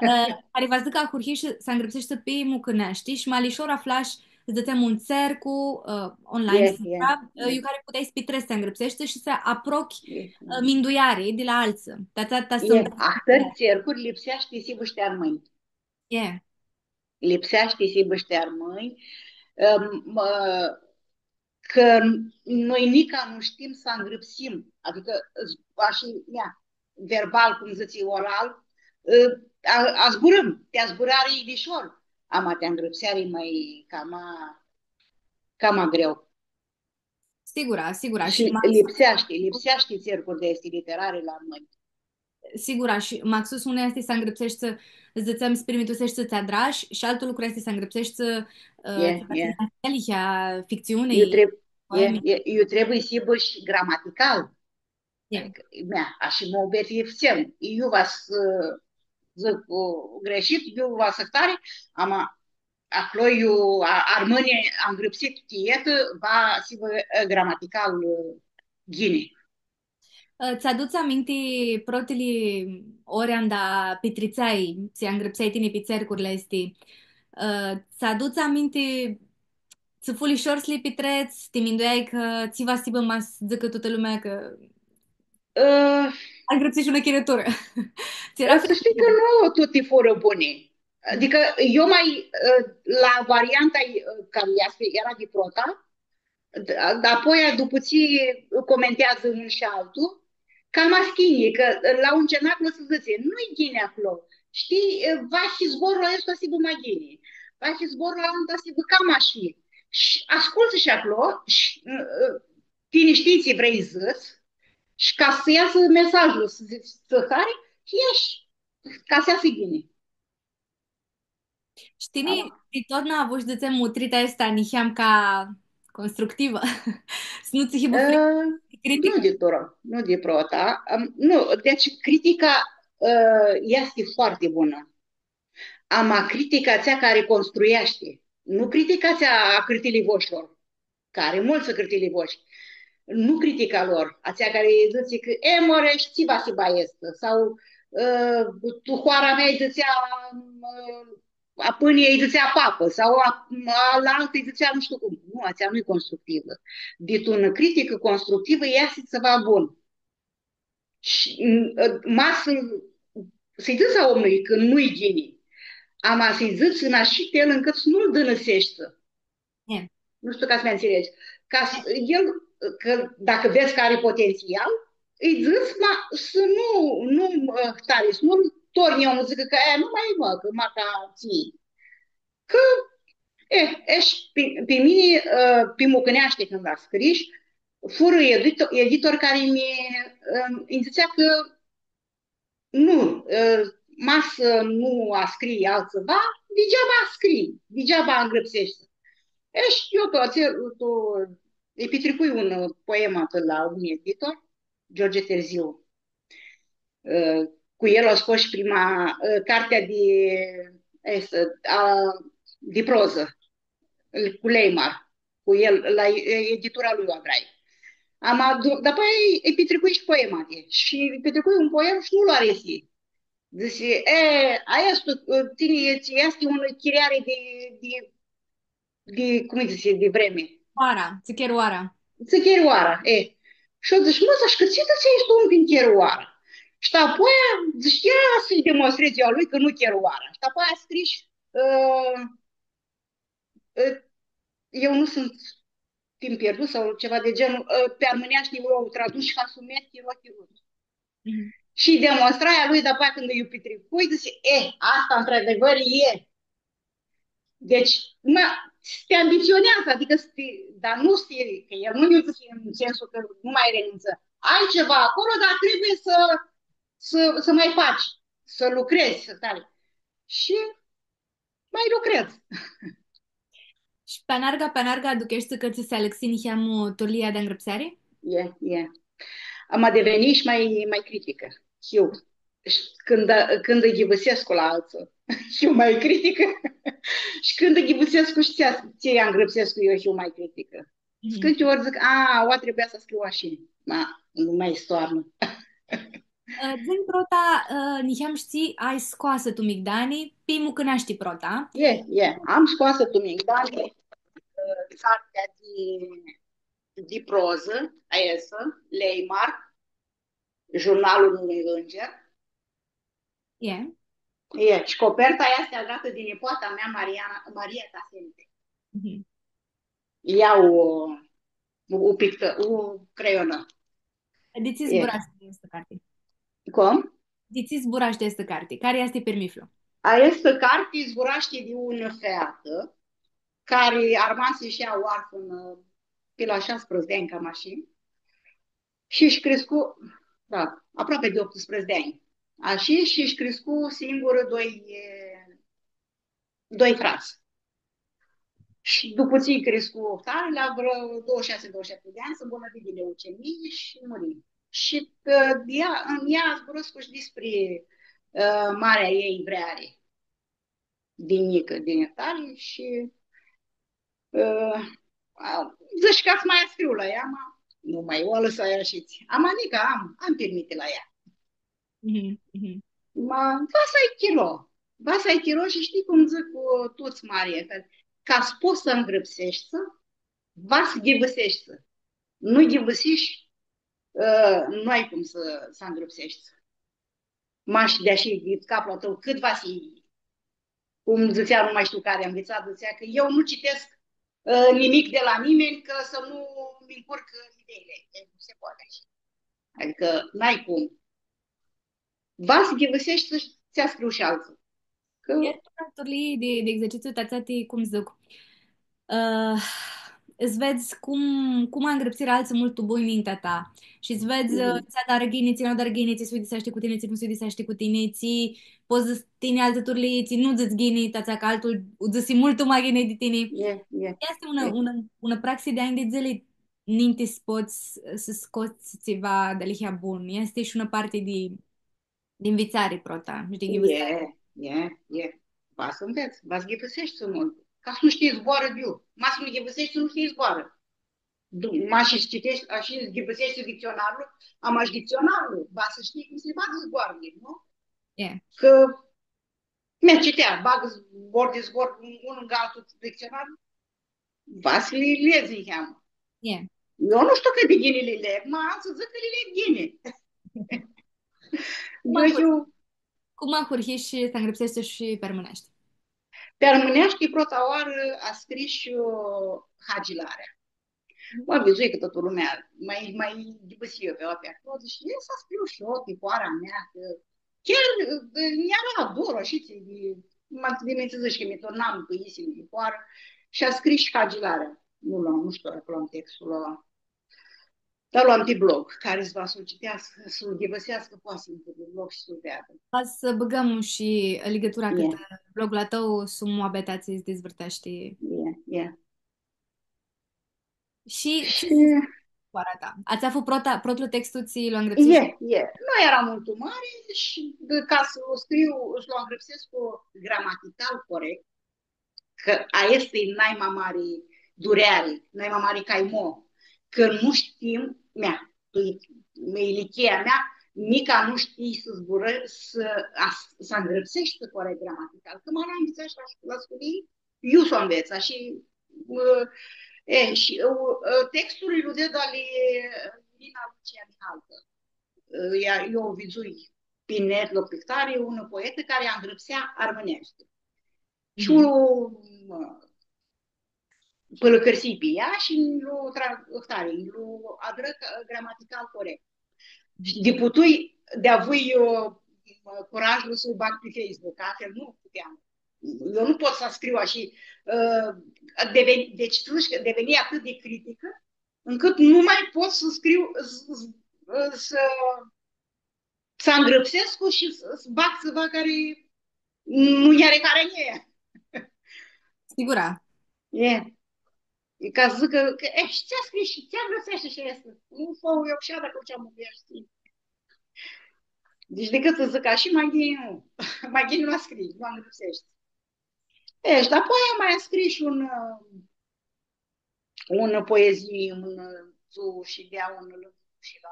Ã, cari va s-dzãcã ahurhishi s-angrãpseshti pi mucãneashti shi ma lishor aflash s-dzãtsem, un tsercu, ã, online, e, s-, e, da? Ã, e. Iu cari puteai s-pitrets, s-ti angrãpseshti shi s-aprochi, e, ã, minduiari di la altsã. Ta, ta, ta, e, s-, ahtãri tsercuri lipseashti s-hibã shi ti armãnj. E. Lipseashti s-hibã shi ti armãnj. Ã, mã, cã noi nica nu shtim s-angrãpsim, adicã, ashi, ia, verbal, cum dzãtsi, oral, ã, a, azburãm, ti azburari e lishor, ama ti angrãpseari ma cama, cama greu. Sigura, sigura. Shi shi ma lipseashti, lipseashti tsercuri di aesti literari la noi. Sigura, shi maxus unã easti s-angrãpseshti, dzãtsem, s-pirmituseshti s-ti adrash, shi altu lucru easti s-angrãpseshti, ã, e, e, fictsiuni, iu treb-, e, poemi. E, iu trebuie s-hibã shi gramatical. E. Adicã, mea, ashi muabeti fãtsem, iu va s-dzãc, ã, greshit, iu va s-ahtari, ama aclo iu, a, armãnj angrãpsit ti etã, va s-hibã, ã, gramatical, ã, ghini. Ã, tsã adutsi aminti protili ori anda pitritseai, tsi angrãpseai tini pi tsercurli aesti? Ã, tsã adutsi aminti tsi fu lishor s-li pitrets, ti mindueai cã tsi va s-hibã ma s-dzãcã tutã lumea cã, ã, angrãpsish unã chiriturã? Tsi eara... Ã, s-shtii cã nu tuti furã buni. Adicã, eu ma, ã, la varianta, ã, cari easti, eara di prota, d-, dapoaia, dupã tsi comenteadzã un shi altu, cama s-yini, cã la un cenac s-dzãtsi, nu-i ghini aclo. Shtii, va shi zborlu aestu s-hibã ma ghini. Va shi zborlu aestu s-hibã cama ashi. Shi ascultsã shi aclo, shi, ã, ã, tini shtii tsi vrei s-dzãts, shi ca s-easã mesajlu, s-, s-, s-hari, shi eshi, ca s-easã ghini. Shi tini, ama, ti totna avush, dzãtsem, mutrita aestã niheam ca constructivã? S-nu tsã hibã fri-, ã, criticã? Nu di tora, nu di prota. Am, nu, deci critica, ã, easti foarte bunã. Ama critica atsea cari construieashti, nu critica atsea a cãrtilivoshilor. Cari multsã cãrtilivoshi. Nu critica lor, atsea cari dzãtsi cã, e, more, shi tsi va s-hibã aestã? Sau, ã, tu hoara mea lji dzãtsea, ã, a pãnjlji lji dzãtsea papã, sau a, a la altã lji dzãtsea nu shtiu cum. Nu, atsea nu-i constructivã. Dit unã criticã constructivã easi tsiva bun. Shi, ã, ma s-, s-lji dzãts a omlui cã nu-i ghini, ama s-lji dzãts tu ashi fel ncãt s-nu-l dãnãseshti. E. Nu shtiu ca s-mi ntsilegi. Ca s-, el, cã dacã vedz cã ari potentsial, lji dzãts, ma s-nu, nu, ã, tari, s-nu-l tornji omlu s-dzãcã cã, e, nu ma, mã, cã ma ca tsi. Cã, e, e, shi pi, pi mini, ã, pi mucãneashti cãndu scrish, furã edito-, editor cari mi, ã, nji dzãtsea cã nu, ã, ma s-nu ascrii altsiva, digeaba ascrii, digeaba angrãpseshti. E, shi eu tu atsel, tu, lji pitricui un, ã, poemã pi la un editor, George Terziu. Ã, cu el u scosh prima, ã, cartea di, aestã, a, di prozã, cu Leimar. Cu el, la e-, editura lui u adrai. Ama, du-, dapoaia lji, lji pitricui shi poema, di, shi lji pitricui un poem shi nu lu arisi. Dzãsi, e, aestã, tini, tsi easti unã chiriari di, di, di, cum lji dzãtsi, di vremi. Oara, tsã cher oara. Tsã cher oara, e. Shi eu dzãc, mã, dzãc, cã tsi dzãtsi aestu om cã cher oara? Shi dapoaia, dzãc, ia s-lji demonstrez eu a lui cã nu cher oara. Shi dapoaia scrish, ã, ã, eu nu sunt timp pierdut sau ceva de genul, ã, pe armânește eu traduc ca sumet, chiro, chirut. Mhm. Shi demonstrarea lui, dapoaia cãndu lji u pitricui, dzãtsi, e, asta într-adevăr e. Deci, na, te ambiționează, adică, dar nu, cã el nu nji dzãsi în sensul cã nu mai renunță. Ai ceva acolo, dar trebuie să, să, să mai faci, să lucrezi, să tari. Shi ma lucredz. Shi pi anarga, pi anarga aducheshti cã tsã s-alãxi niheamã turlia di angrãpseari? E, e. Ama deveni shi ma, ma criticã. Hiu. Shi cãndu, cãndu ghivãsescu la altsã, hiu ma criticã. Shi cãndu ghivãsescu shi tsi, tsi angrãpsescu eu, hiu ma criticã. Mhm. Shi cãndu ori dzãc, a, aua, trebuia s-scriu ashi. Ma, nu ma easti toamnã. Ã, dzã-nj prota, ã, niheam shi tsi ai scoasã tu migdani, pi mucãneashti prota. E, e, am scoasã tu migdani, cartea di, di prozã, aestã, Leimar, Jurnalul unui înger. E. E, shi coperta aestã easti adratã di nipoata mea, Mariana, Maria Tasente. Mhm. Ea u, u pictã, u creionã. Di tsi zburashti di aestã carti? Cum? Di tsi zburashti di aestã carti? Cari easti pirmithlu? Aestã carti zburashti di unã featã cari armasi shi ea oarfãnã pi la shasprãdzatsi di anj, cam ashi. Shi își crescu, da, aproape di optsprezece de ani. Ashi, shi își crescu singurã doi, e, doi frats. Shi dupã tsi crescu tari, la vreo douăzeci și șase, douăzeci și șapte de ani, s-mbolnãvi di leucemie shi muri. Shi, ã, ea, ãn ea zburãscu shi despre, ã, marea ei vreari di njicã, di Neftalii shi, ã, a, dzãsh ca s-ma scriu la ea, ma nu ma u alãsai ashitsi. Ama nica am, am pirmiti la ea. Mhm, mhm. Ma, va s-ai chiro. Va s-ai chiro shi shtii cum dzãc cu tuts mari, cã ca s-pots s-angrãpseshti, va s-ghivãseshti. Nu ghivãsish, ã, nu ai cum s-, s-angrãpseshti. Mash di ashi, di caplu a tãu, cãt va s-hii, cum dzãtsea, nu mai shtiu cari anvitsat, dzãtsea cã eu nu citesc, ã, nimic de la nimeni, cã s-nu mi ncurc ideile. E, nu se poate ashi. Adicã, n-ai cum. Va s-ghivãseshti s-tsã scriu shi altsã. Cã e tu turlii di, di exercitsiu, ti atsea ti, cum dzãc, ã, s-vedz cum, cum angrãpsirã altsã multu bun ninti a ta. Shi s-vedz, ã, tsi adarã ghini, tsi nu adarã ghini, tsi s-uidiseashti cu tini, tsi nu s-uidiseashti cu tini, tsi pots s-dzãts tini altã turlii, tsi nu dzãts ghini, ti atsea cã altul u dzãsi multu ma ghini di tini. E, e. Easti unã, unã, unã praxi di anj di dzãli ninti s-pots s-scots tsiva dealihea bun. Easti shi unã parti di, di nvitsari prota, shi di ghivãsari. E, e, e. Va s-nvets, va s-ghivãseshti multu. Ca s-nu shtii zboarã di iu. Ma s-nu ghivãseshti, nu shtii zboarã. Du-, ma shi s-citeshti, ashi s-ghivãseshti dictsionarlu, ama shi dictsionarlu, va s-shtii cum s-li bagã zboarãli, nu? E. Cã, mea, citea, bagã zbor di zbor, un, un lângã altul dictsionar, va s-li ledz niheamã. E. Eu nu shtiu cãt di ghini li leg, ma am s-dzãc cã li leg ghini. Cum ahur-, cum ahurhish s-angrãpseshti shi pi armãneashti? Pi armãneashti, prota oarã ascrish, ã, Hagilarea. Ma vidzui cã tutã lumea, ma, ma ghivãsi eu pi aoa aclo, dzãsh, e, s-scriu shi eu, pi hoara mea, cã chiar, ã, nj-eara dor, ashitsi, di, ma, di mi dzãsh cã mi turnam cu isili di hoarã shi ascrish Hagilarea. Nu lu am, nu shtiu, aclo am textul ãla. Dar lu am pi blog, cari s-va s-lu citeascã, s-lu ghivãseascã, poati s-intri pi blog shi s-lu veadã. Va s-bãgãm shi ligãtura cãtã bloglu a tãu, sum muabeti tsi s-dizvãrteashti. E, e. Shi, shi tsi hoara ta? Atsea fu prota, protlu textu tsi lu angrãpsishi? E, e. Nu eara multu mari shi, di, ca s-lu scriu, s-lu angrãpsescu gramatical corect, cã aestã e naima mari dureari, naima mari caimo, cã nu shtim, mea, tu ilichia mea, nica nu shtii s-zburã-, s-, a-, s-angrãpseshti corect gramatical, cã ma lu anvitsai shi la, la sculii, iu s-u anvets, shi, ã, e, shi, ã, ã, textul lu dedu ali Irina Lucia Mihalcã. Ã, ea, eu u vidzui pi net, la Pictari, unã poetã cari angrãpsea armãneashti. Shi, mhm, u, ã, pãlãcãrsii pi ea shi lu tra-, ahtari, lu adrã ca-, gramatical corect. Shi di putui, di avui eu, ã, curajlu s-u bag pi Facebook, altfel nu puteam. Eu nu pot s-scriu ashi, ã, deven-, deci, tu shtii cã deveni atât de criticã, încât nu mai pot s-scriu, s-, s-, s-, s-angrãpsescu shi s-, s-bag tsiva cari nu ari cari nj-e. Sigura. E. E ca s-dzãcã cã, cã, e, shi tsi scrish, shi tsi angrãpseashti shi aestã? Nu, fã, eu shi aestã cu tsi am, shtii? Deci, dicãt s-dzãc ashi, ma ghini nu. Ma ghini nu scrii, nu angrãpseshti. E, shi dapoaia ma scrish un, ã, unã poezii, unã dzuã shi di aoa unã lãndãrushi la,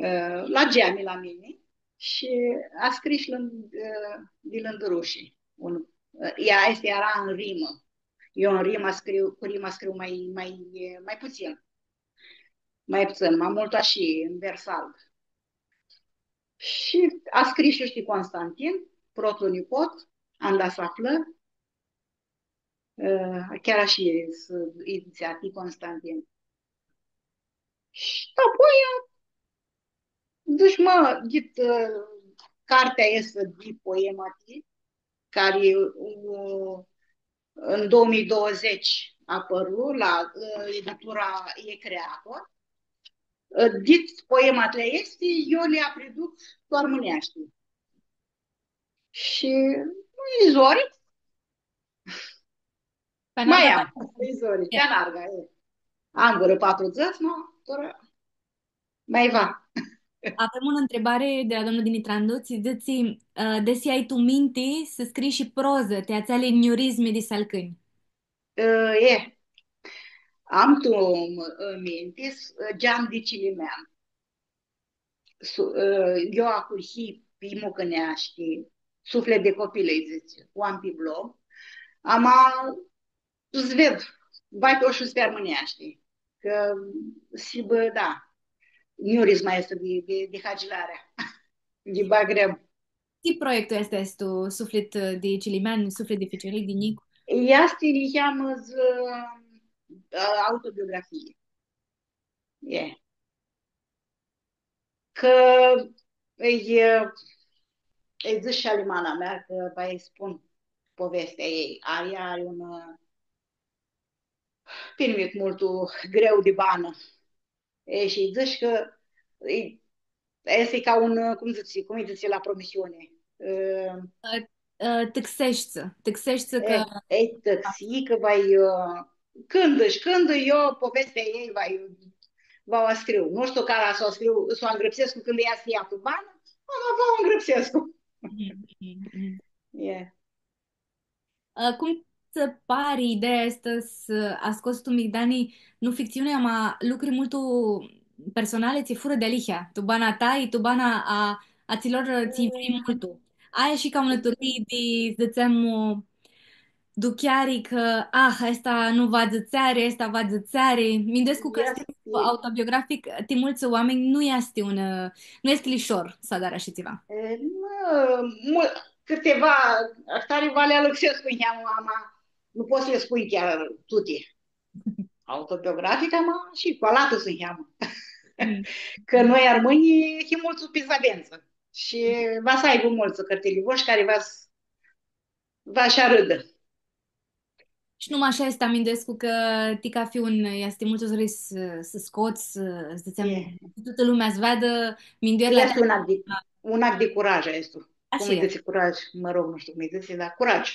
ã, la geami la mini shi ascrish lãnd-, ã, di lãndãrushi. Un, ã, ea, aestã eara tu rimã. Eu în rima scriu, cu rima scriu mai, mai, mai puțin. Mai puțin, mai mult ashi, în vers alb. Shi a scris shi ti Constantin, protlu nipot, anda s-aflã, ã, chiar ashi s-, îi dzãtsea, ti Constantin. Shi apoi, ã, dzãsh, mã, dit, ã, cartea aestã di poemati, cari, ã, în două mii douăzeci apãru la, ã, editura E Creator, ã, dit poematli aesti, eu li apriduc tu armãneashti. Shi nu-i zori. Pãi, ma, nu, am, nu-i zori, e, cã anarga, e. Am vãrã patrudzãts, no, tora ma va. Avem unã ntribari di la domnul Dimitrandu, tsi dzãtsi, ã, desi ai tu minti s-scrii shi prozã ti atseali njurizmi di salcãnj? Ã, e. Am tu, ã, minti, s-, ã, Geam di cilimean. Su-, ã, eu ahurhii pi mucãneashti, Suflet de copil, lji dzãtsi, u am pi blog. Ama s-ved, va pi, o shu pi armãneashti, cã s-hibã, da, njurizma aestã di, di, di Hagilarea, di Bagrem. Tsi proiectu easti aestu, Suflet di cilimean, Suflet di ficiuric, di njic? Easti, niheamã, z-, ã, autobiografie. E. Cã ãlj, ãlj dzãsh shi ali mana mea, cã va lji spun povestea ei. Ea ari un, ã, pirmith multu greu di banã. E, shi lji dzãsh cã e, easti ca un, ã, cum dzãtsi, cum lji dzãtsi la promisiuni? Ã, ã, tãxeshti, tãxeshti cã, e, e, tãxi cã va, ã, cãndu shi cãndu eu povestea ei va, va u scriu. Nu shtiu cara s-u scriu, s-u angrãpsescu cãndu ea s-ia tu banã, ama va u angrãpsescu. Mhm, mhm, mhm. E. Ã, cum tsã pari ideea aestã s-, a scots tu migdani, nu fictsiuni, ama lucri multu personali, tsi furã dealihea, tu bana ta, i tu bana a, a atsilor tsi vrei multu. Ai shi ca unã turlii di, dzãtsem, u, duchiari cã, ah, aestã nu va dzãtseari, aestã va dzãtseari. Minduescu cã easti, autobiografic, ti multsã oaminj nu easti un, nu easti lishor s-adarã ashi tsiva. E, mã, mã, cãtiva, ahtari va li alãxescu niheamã, ama nu pots s-li spui chiar tuti. Autobiografic, ama shi cu alatã s-niheamã. Mm. Cã noi armãnjlji him multsã pizaventsã. Shi va s-aibã multsã cãrtilivoshi cari va s-, va s-arãdã. Shi numai ashi easti, minduescu cã ti cafi un easti multu zori s-, s-scots, s-, dzãtsem, e, tutã lumea s-veadã, minduerli. Easti un act di, un act di curaj, easti. Ashi e. Cum lji dzãtsi, curaj, mă rog, nu shtiu cum lji dzãtsi, dar curaj.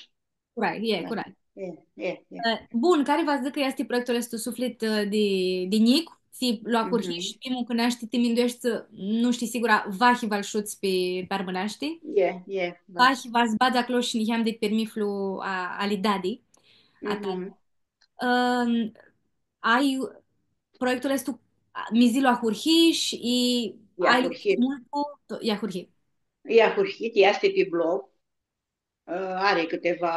Curaj, e, da, curaj. E, e, e. E, bun, cari va s-dzãcã cã easti proiectul aestu Suflit, e, di, di njic, tsi lu ahurhish, mhm, pi mucãneashti, ti mindueshti, nu shtii sigura, vahi va-l shuts pi, pi armãneashti. E, e, va. Vahi va s-badz aclo shi niheam di pirmithlu a, ali dadi, a ta. Mhm. Ãm, ai proiectul aestu, a, mi dzãts, lu ahurhish, i, e, ai ahurhit. Lucrat multu, to-, e ahurhit. E ahurhit, easti pi blog. Ã, ari cãtiva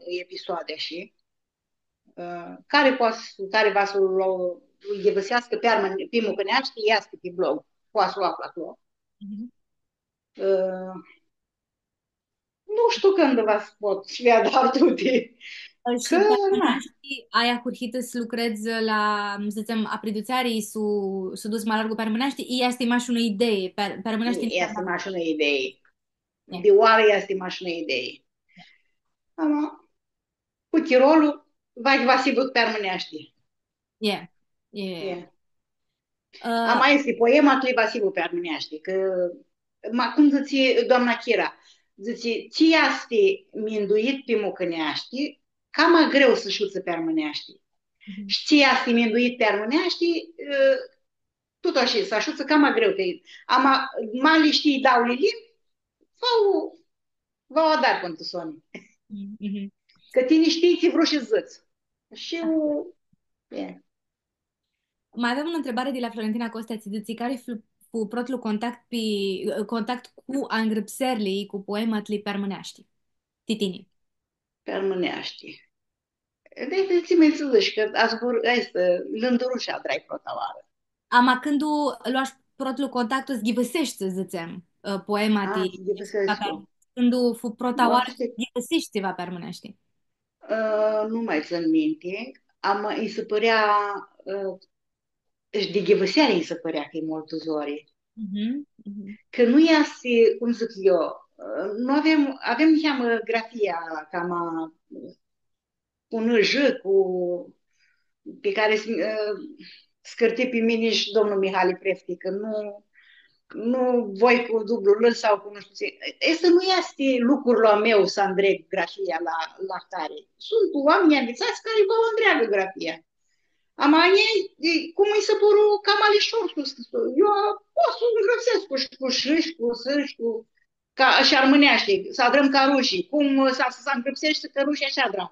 episoadi shi, ã, cari poati s-, cari va s-lu, lu ghivãseascã pi armãn-, pi mucãneashti, easti pi blog, poati s-lu aflã aclo. Mhm. Ã, nu shtiu cãndu va s-pot s-li adar tuti. Ã, shi cã, pi armãneashti ai ahurhitã s-lucredz la, dzãtsem, apridutseari, s-u, s-u duts ma largu pi armãneashti, i easti mash unã idei, pi ar-, pi armãneashti. Easti mash unã idei. E. Di oarã easti mash unã idei. Ama, cu chirolu, va, va s-hibã pi armãneashti. E, e. E. Ã, ama easti poema, tu va s-hibã pi armãneashti, cã, ma, cum dzãtsi doamna Chira, dzãtsi, tsi easti minduit pi mucãneashti, cama greu s-shutsã pi armãneashti. Mhm. Shi tsi easti minduit pi armãneashti, ã, tut ashi, s-ashutsã cama greu ti, ama, ma li shtii dauli limbi, va u, va u adari pãnã tu soni. Mhm. Cã tini shtii tsi vrui s-dzãts. Shi u, e. Ma avem unã ntribari di la Florentina Costea, tsi dzãtsi, cari fu, fu protlu contact pi, contact cu angrãpserli, cu poematli pi armãneashti? Ti tini. Pi armãneashti. Deci, tsi mi dzãts cã azbur-, aestã, lãndurushi adrai prota oarã. Ama cãndu loash protlu contactu, s-ghivãseshti, dzãtsem, ã, poema ti, ghivãsescu. Cãndu fu prota oarã, s-ghivãseshti tsiva pi armãneashti? Ã, nu ma tsãn minti, ama nji si pãrea, ã, shi di ghivãseari nji si pãrea cã e multu zori. Mhm, mhm. Cã nu easti, cum dzãc eu, ã, nu avem, avem niheamã grafia cama cu N J, cu, pi cari s-, ã, s-cãrti pi mini shi domnul Mihali Prefti, cã nu, nu voi cu dublu L sau cu nu shtiu tsi. Aestã nu easti lucrul a meu s-andreg grafia la, la ahtari. Suntu oaminj anvitsats cari va u andreagã grafia. Ama a njia, e, cum nji si pãru cama lishor s-, s-, eu pot s-ngrãpsescu cu sh, cu sh shi cu s shi cu ca, shi armãneashti, s-adrãm ca rushii. Cum s-, s-angrãpseashti cã rushii ashi adrã.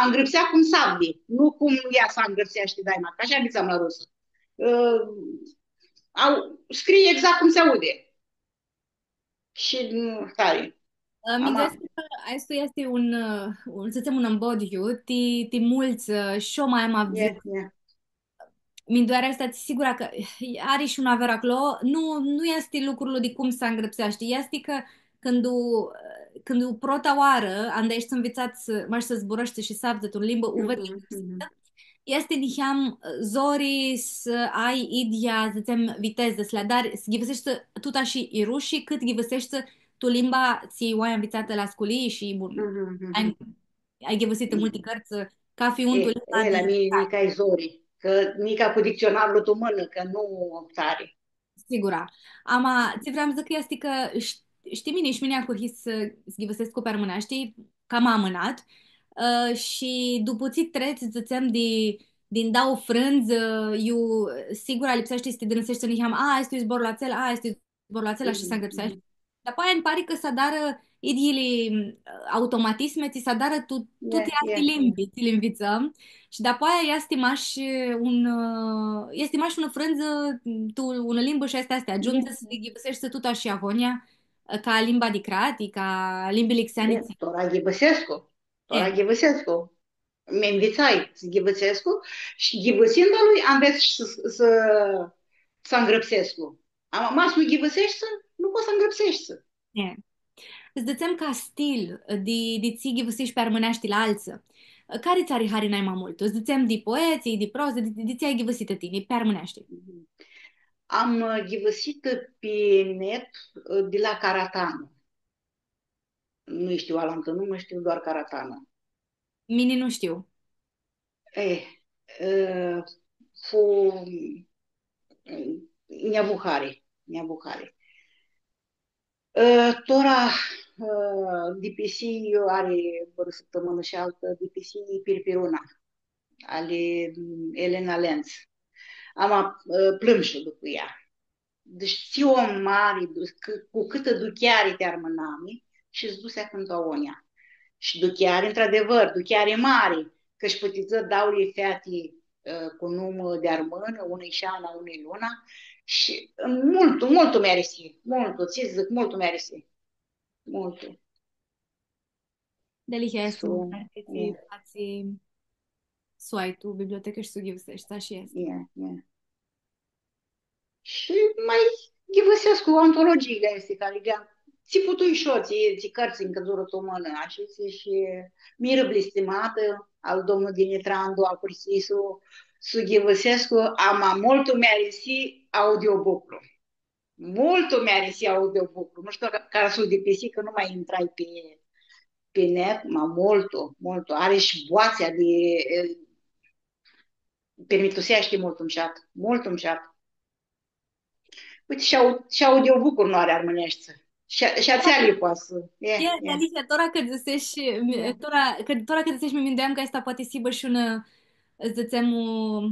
Angrãpsea cum s-avdi, nu cum ea s-angrãpseashti daima, cã ashi anvitsam la rusã. Ã, au, scrie exact cum se aude. Shi, nu, tari. Ã, ama minduescu cã aestu easti un, ã, un, s-dzãtsem, un ãmbodyiu, ti, ti multsã, ã, shi eu ma am avdzãtã. Ie, ie. Minduearea aestã, sigura cã ari shi un aver aclo, nu, nu easti lucrul di cum s-angrãpseashti, easti cã cãndu, cãndu prota oarã, anda eshti nvitsat s-, mash s-zburãshti shi s-avdzã tu limbã, u vedz, mhm, mhm, easti niheam, ã, zori s-ai idyea, dzãtsem, vitezã, s-li adari, s-ghivãseshti tut ashi i rushii, cãt ghivãseshti tu limba tsi u ai nvitsatã la sculii shi, bun, mhm, mhm, ai ai ghivãsitã multi cãrtsã, cafi un tu limba di, la mini, da, nica e zori, cã nica cu dictsionarlu tu mãnã, cã nu tari. Sigura. Ama, tsi vream s-dzãc easti cã, sh-, shtii, mini, shi mini ahurhii s-, s-ghivãsescu pi armãneashti, cama amãnat, ã, shi dupu tsi trets, dzãtsem, di, di ndauã frãndzi, ã, iu, sigura, lipseashti s-ti dãnãseshti niheam, a, aestu e zborlu atsel, a, aestu e zborlu atsel, ashi s-angrãpseashti. Mhm. Dapoaia nji pari cã s-adarã idyili, ã, automatismi, tsi s-adarã tu, tu tuti alti limbi, tsi li nvitsãm. Shi dapoaia easti mash un, ã, easti mash unã frãndzã, tu unã limbã shi aestã, aestã. Agiundzi s-li ghivãseshti tut ashi agonja, ã, ca limba di crati, ca limbili xeani. Tora ghivãsescu. Tora ghivãsescu. Mi nvitsai s-ghivãsescu shi ghivãsindu-lui anvets s-, s-, s-angrãpsescu. Ama, ma s-nu ghivãseshti, nu pots s-angrãpseshti. E. S-dzãtsem ca stil di, di tsi ghivãsishi pi armãneashti la altsã. Cari tsã ari hari nai ma multu? S-dzãtsem di poetsi, di prozã, di, di tsi ai ghivãsitã tini pi armãneashti? Am, ã, ghivãsitã pi net, ã, di la Caratanu. Nu shtiu alantã numã, shtiu doar Caratanu. Mini nu shtiu. E, e, fu, nj-avu hari, nj-avu hari. E, tora, e, dipisi, ari vãrã sãptãmãnã shi altã, dipisi Pirpiruna, ali, mm, Elena Lenz. Ama, e, plãmshu dupu ea. Deci, tsi om mari, du-, cã-, cu cãtã ducheari ti armãnami, shi s-dusi acãndu agonja. Shi ducheari, într-adevăr, ducheari mari, cã sh-pãtidzã dauli feati, ã, cu numã di armãnã, unã-i Shana, unã-i Luna, shi multu, multu mi arisi, multu, tsi dzãc, multu mi arisi, multu. Dealihea easti un lucru tsi fatsi s-u ai tu bibliotecã shi s-u ghivãseshti, ashi easti. Ie, ie. Shi ma ghivãsescu antologiili aesti cari li am. Tsi putui shi eu, tsi, tsi cãrtsã nj-cãdzurã tu mãnã, ashi, shi Mirã blistimatã, al domnul Dimitrandu, ahurhii s-u, s-u ghivãsescu, ama multu mi arisi audiobook-lu. Multu mi arisi audiobook-lu. Nu shtiu ca, ca s-u dipisi, cã nu ma intrai pi, pi net, ma multu, multu. Ari shi boatsea di, e, pirmituseashti multu mushat, multu mushat. Uite, shi au-, shi audiobook-uri nu ari armãneashti. Shi, shi atseali poati s-, e, e, e. Dealihea, tora cã dzãseshi, mi-, tora, cã, tora cã dzãseshi, mi minduiam cã aestã poati s-hibã shi unã, dzãtsem, u-,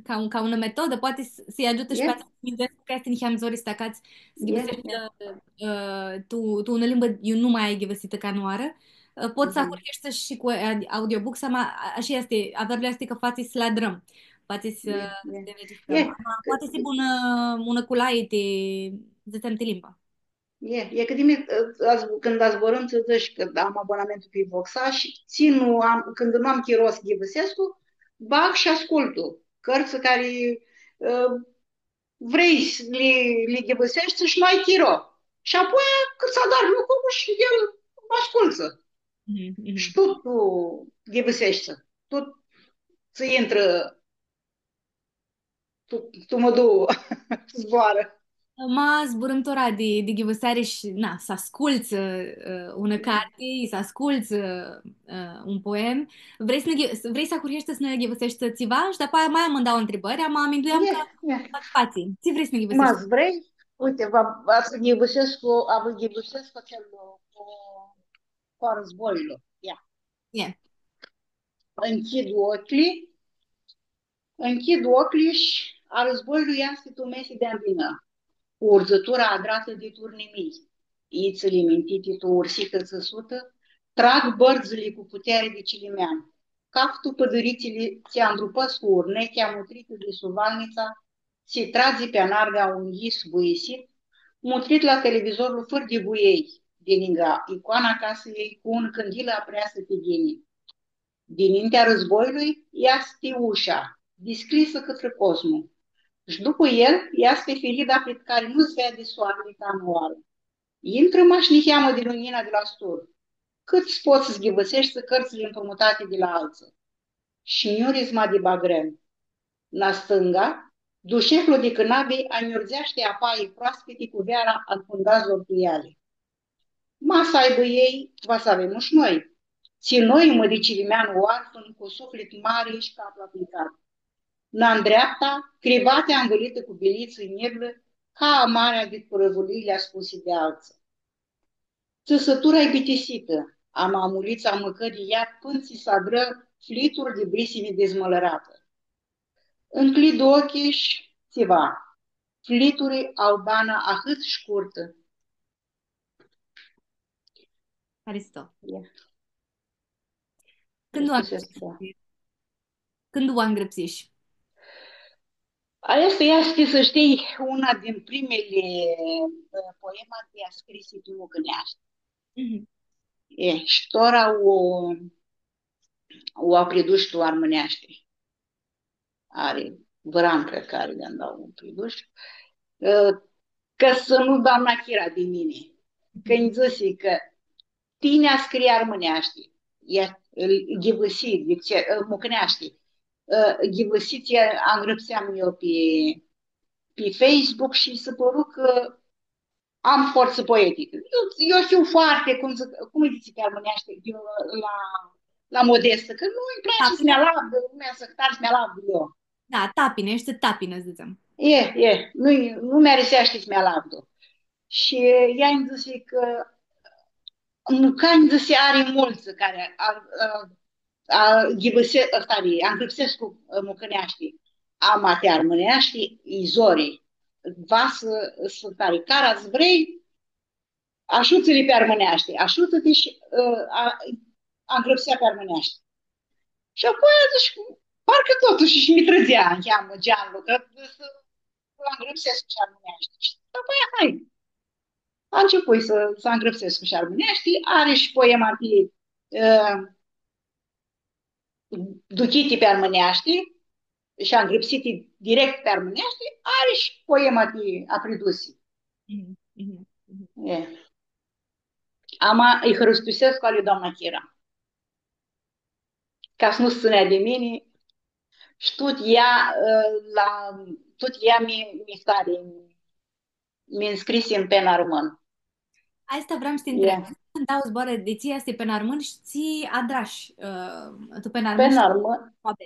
ca un, ca unã metodã, poati s-, s-lji agiutã shi pi atselj, minduescu cã easti niheam zori s-ti acats, s-ghivãseshti, ã, ã, tu, tu unã limbã iu nu ma ai ghivãsitã canãoarã, ã, pots s-ahurheshti shi cu, ã, audiobook, ama, a, ashi easti, averlu easti cã fatsi s-li adrãm, fatsi s-, s-li registrãm. Ama poati s-hibã unã, unã culai ti, dzãtsem, ti limba. E, e cã di mini, ã, az-, cãndu azburãm, tsã dzãsh cã am abonamentul pi Voxa shi tsi nu am, cãndu nu am chiro s-ghivãsescu, bag shi ascultu cãrtsã cari, ã, vrei s-li, li ghivãseshti shi nu ai chiro. Shi apoi, cãt s-adari lucrul shi el ascultsã. Mhm, mhm. Shi tu, tu ghivãseshti, tu tsã intrã tu, tu mãduã zboarã. Ma zburãm tora di, di ghivãseari shi, na, s-ascultsã, ã, unã carti, s-ascultsã, ã, un poem. Vrei s-nã ghi-, vrei s-ahurheshti s-nã ghivãseshti tsiva? Shi dapoaia ma am ndauã ntribãri, ama minduiam cã, e, spatsii. Tsi vrei s-nã ghivãseshti? Ma s-vrei? Uite, va, va s-ghivãsescu, va ghivãsescu atsel cu, cu arãzboilu. Ia. E. Nchid oclji, nchid oclji shi arãzboilu easti tu mesi di ambinã, cu urdzãtura adratã di turnimii. Itsãli mintiti tu ursitã tsãsutã, trag bãrdzãli cu puteari di cilimean, caftu pãdãritsãli tsi andrupãscu urnechea mutritã di suvalnitsa, tsi tradzi pi anarga un yis buisit, mutrit la televizorlu fãr di vuiei, di ningã icoana casãljei cu un cãndilã apreasã ti ghini. Dininti arãzboilu easti usha, discljisã cãtrã cosmu. Shi dupu el easti firida prit cari nu s-veadi soarli ca nãoarã. Intrã mash niheamã di lunjina di la stur, cãt s-pots s-ghivãseshti cãrtsãli mprumutati di la altsã. Shi njurizma di bagrem. Na stãnga, dusheclu di cãnabi anjurdzeashti apai proaspiti cu veara anfundadzlor tu eali. Ma s-aibã elj, va s-avem shi noi. Tsi noi, mãri cilimean oarfãn, cu suflit mari shi caplu aplicat. Na ndreapta, crivati anvãlitã cu bilitsã njirlã, ca amarea di curãvuliili aspusi di altsã. Tsãsãtura-i bitisitã, ama amulitsa mãcã di ea pãn tsi s-adrã flitur di brisimi dizmãlãratã. Ncljid oclji shi tsiva. Flituri au bana ahãt shcurtã. Haristo. Ia. Cãndu u angrãpsishi? Cãndu u angrãpsishi? Aestã easti, s-shtii, una din primili, ã, poema tsi u scrisi pi mucãneashti. Mhm. E, shi tora u, u apridush tu armãneashti. Ari vãrã an, cred cã ari di anda u apridush. Ã, cã s-nu doamna Chira di mini. Cã nji dzãsi cã tini a scrii armãneashti, ea, ghivãsi, dzãtsi, ã, mucãneashti. Ã, ghivãsi tsi angrãpseam eu pi, pi Facebook shi s-pãru cã am fortsã poeticã. Eu, eu hiu foarte, cum dzãc, cum lji dzãtsi pi armãneashti, eu, la, la modestã, cã nu-nj place s-mi alavdu, nu mi-asãhtar s-mi alavdu eu. Da, tapinã, eshti tapinã, dzãtsem. E, e, nu, nu mi-ariseashti s-mi alavdu. Shi ea nji dzãsi cã, nu, ca nji dzãsi, ari multsã cari a, a, a, ghivãse-, ãhtari, angrãpsescu, ã, mucãneashti, ama ti armãneashti, i zori. Va s-, s-, ãhtari, cara s-vrei, ashutsã-li pi armãneashti, ashutsã-ti shi, ã, a, angrãpsea pi armãneashti. Shi apoi dzãsh, parcã totushi shi mi trãdzea niheamã geanlu, cã s-angrãpsescu shi armãneashti. Shi apoi, hai, ancepui s-, s-angrãpsescu shi armãneashti, ari shi poema ti, ã, duchiti pi armãneashti shi angrãpsiti direct pi armãneashti, ari shi poema ti apridusi. Mhm, mhm, mhm. E. Ama lji hãristusescu ali doamna Chira. Ca s-nu s-tsãnea di mini, shi tut ea, ã, la, tut ea mi, mi s-ari, mi nscrisi tu Pen Armãn. Aestã vream s-ti ntreb. Ia. Nji dau zboarã di tsi easti Pen Armãn shi tsi adrash, ã, tu Pen Armãn. Pen Armãn,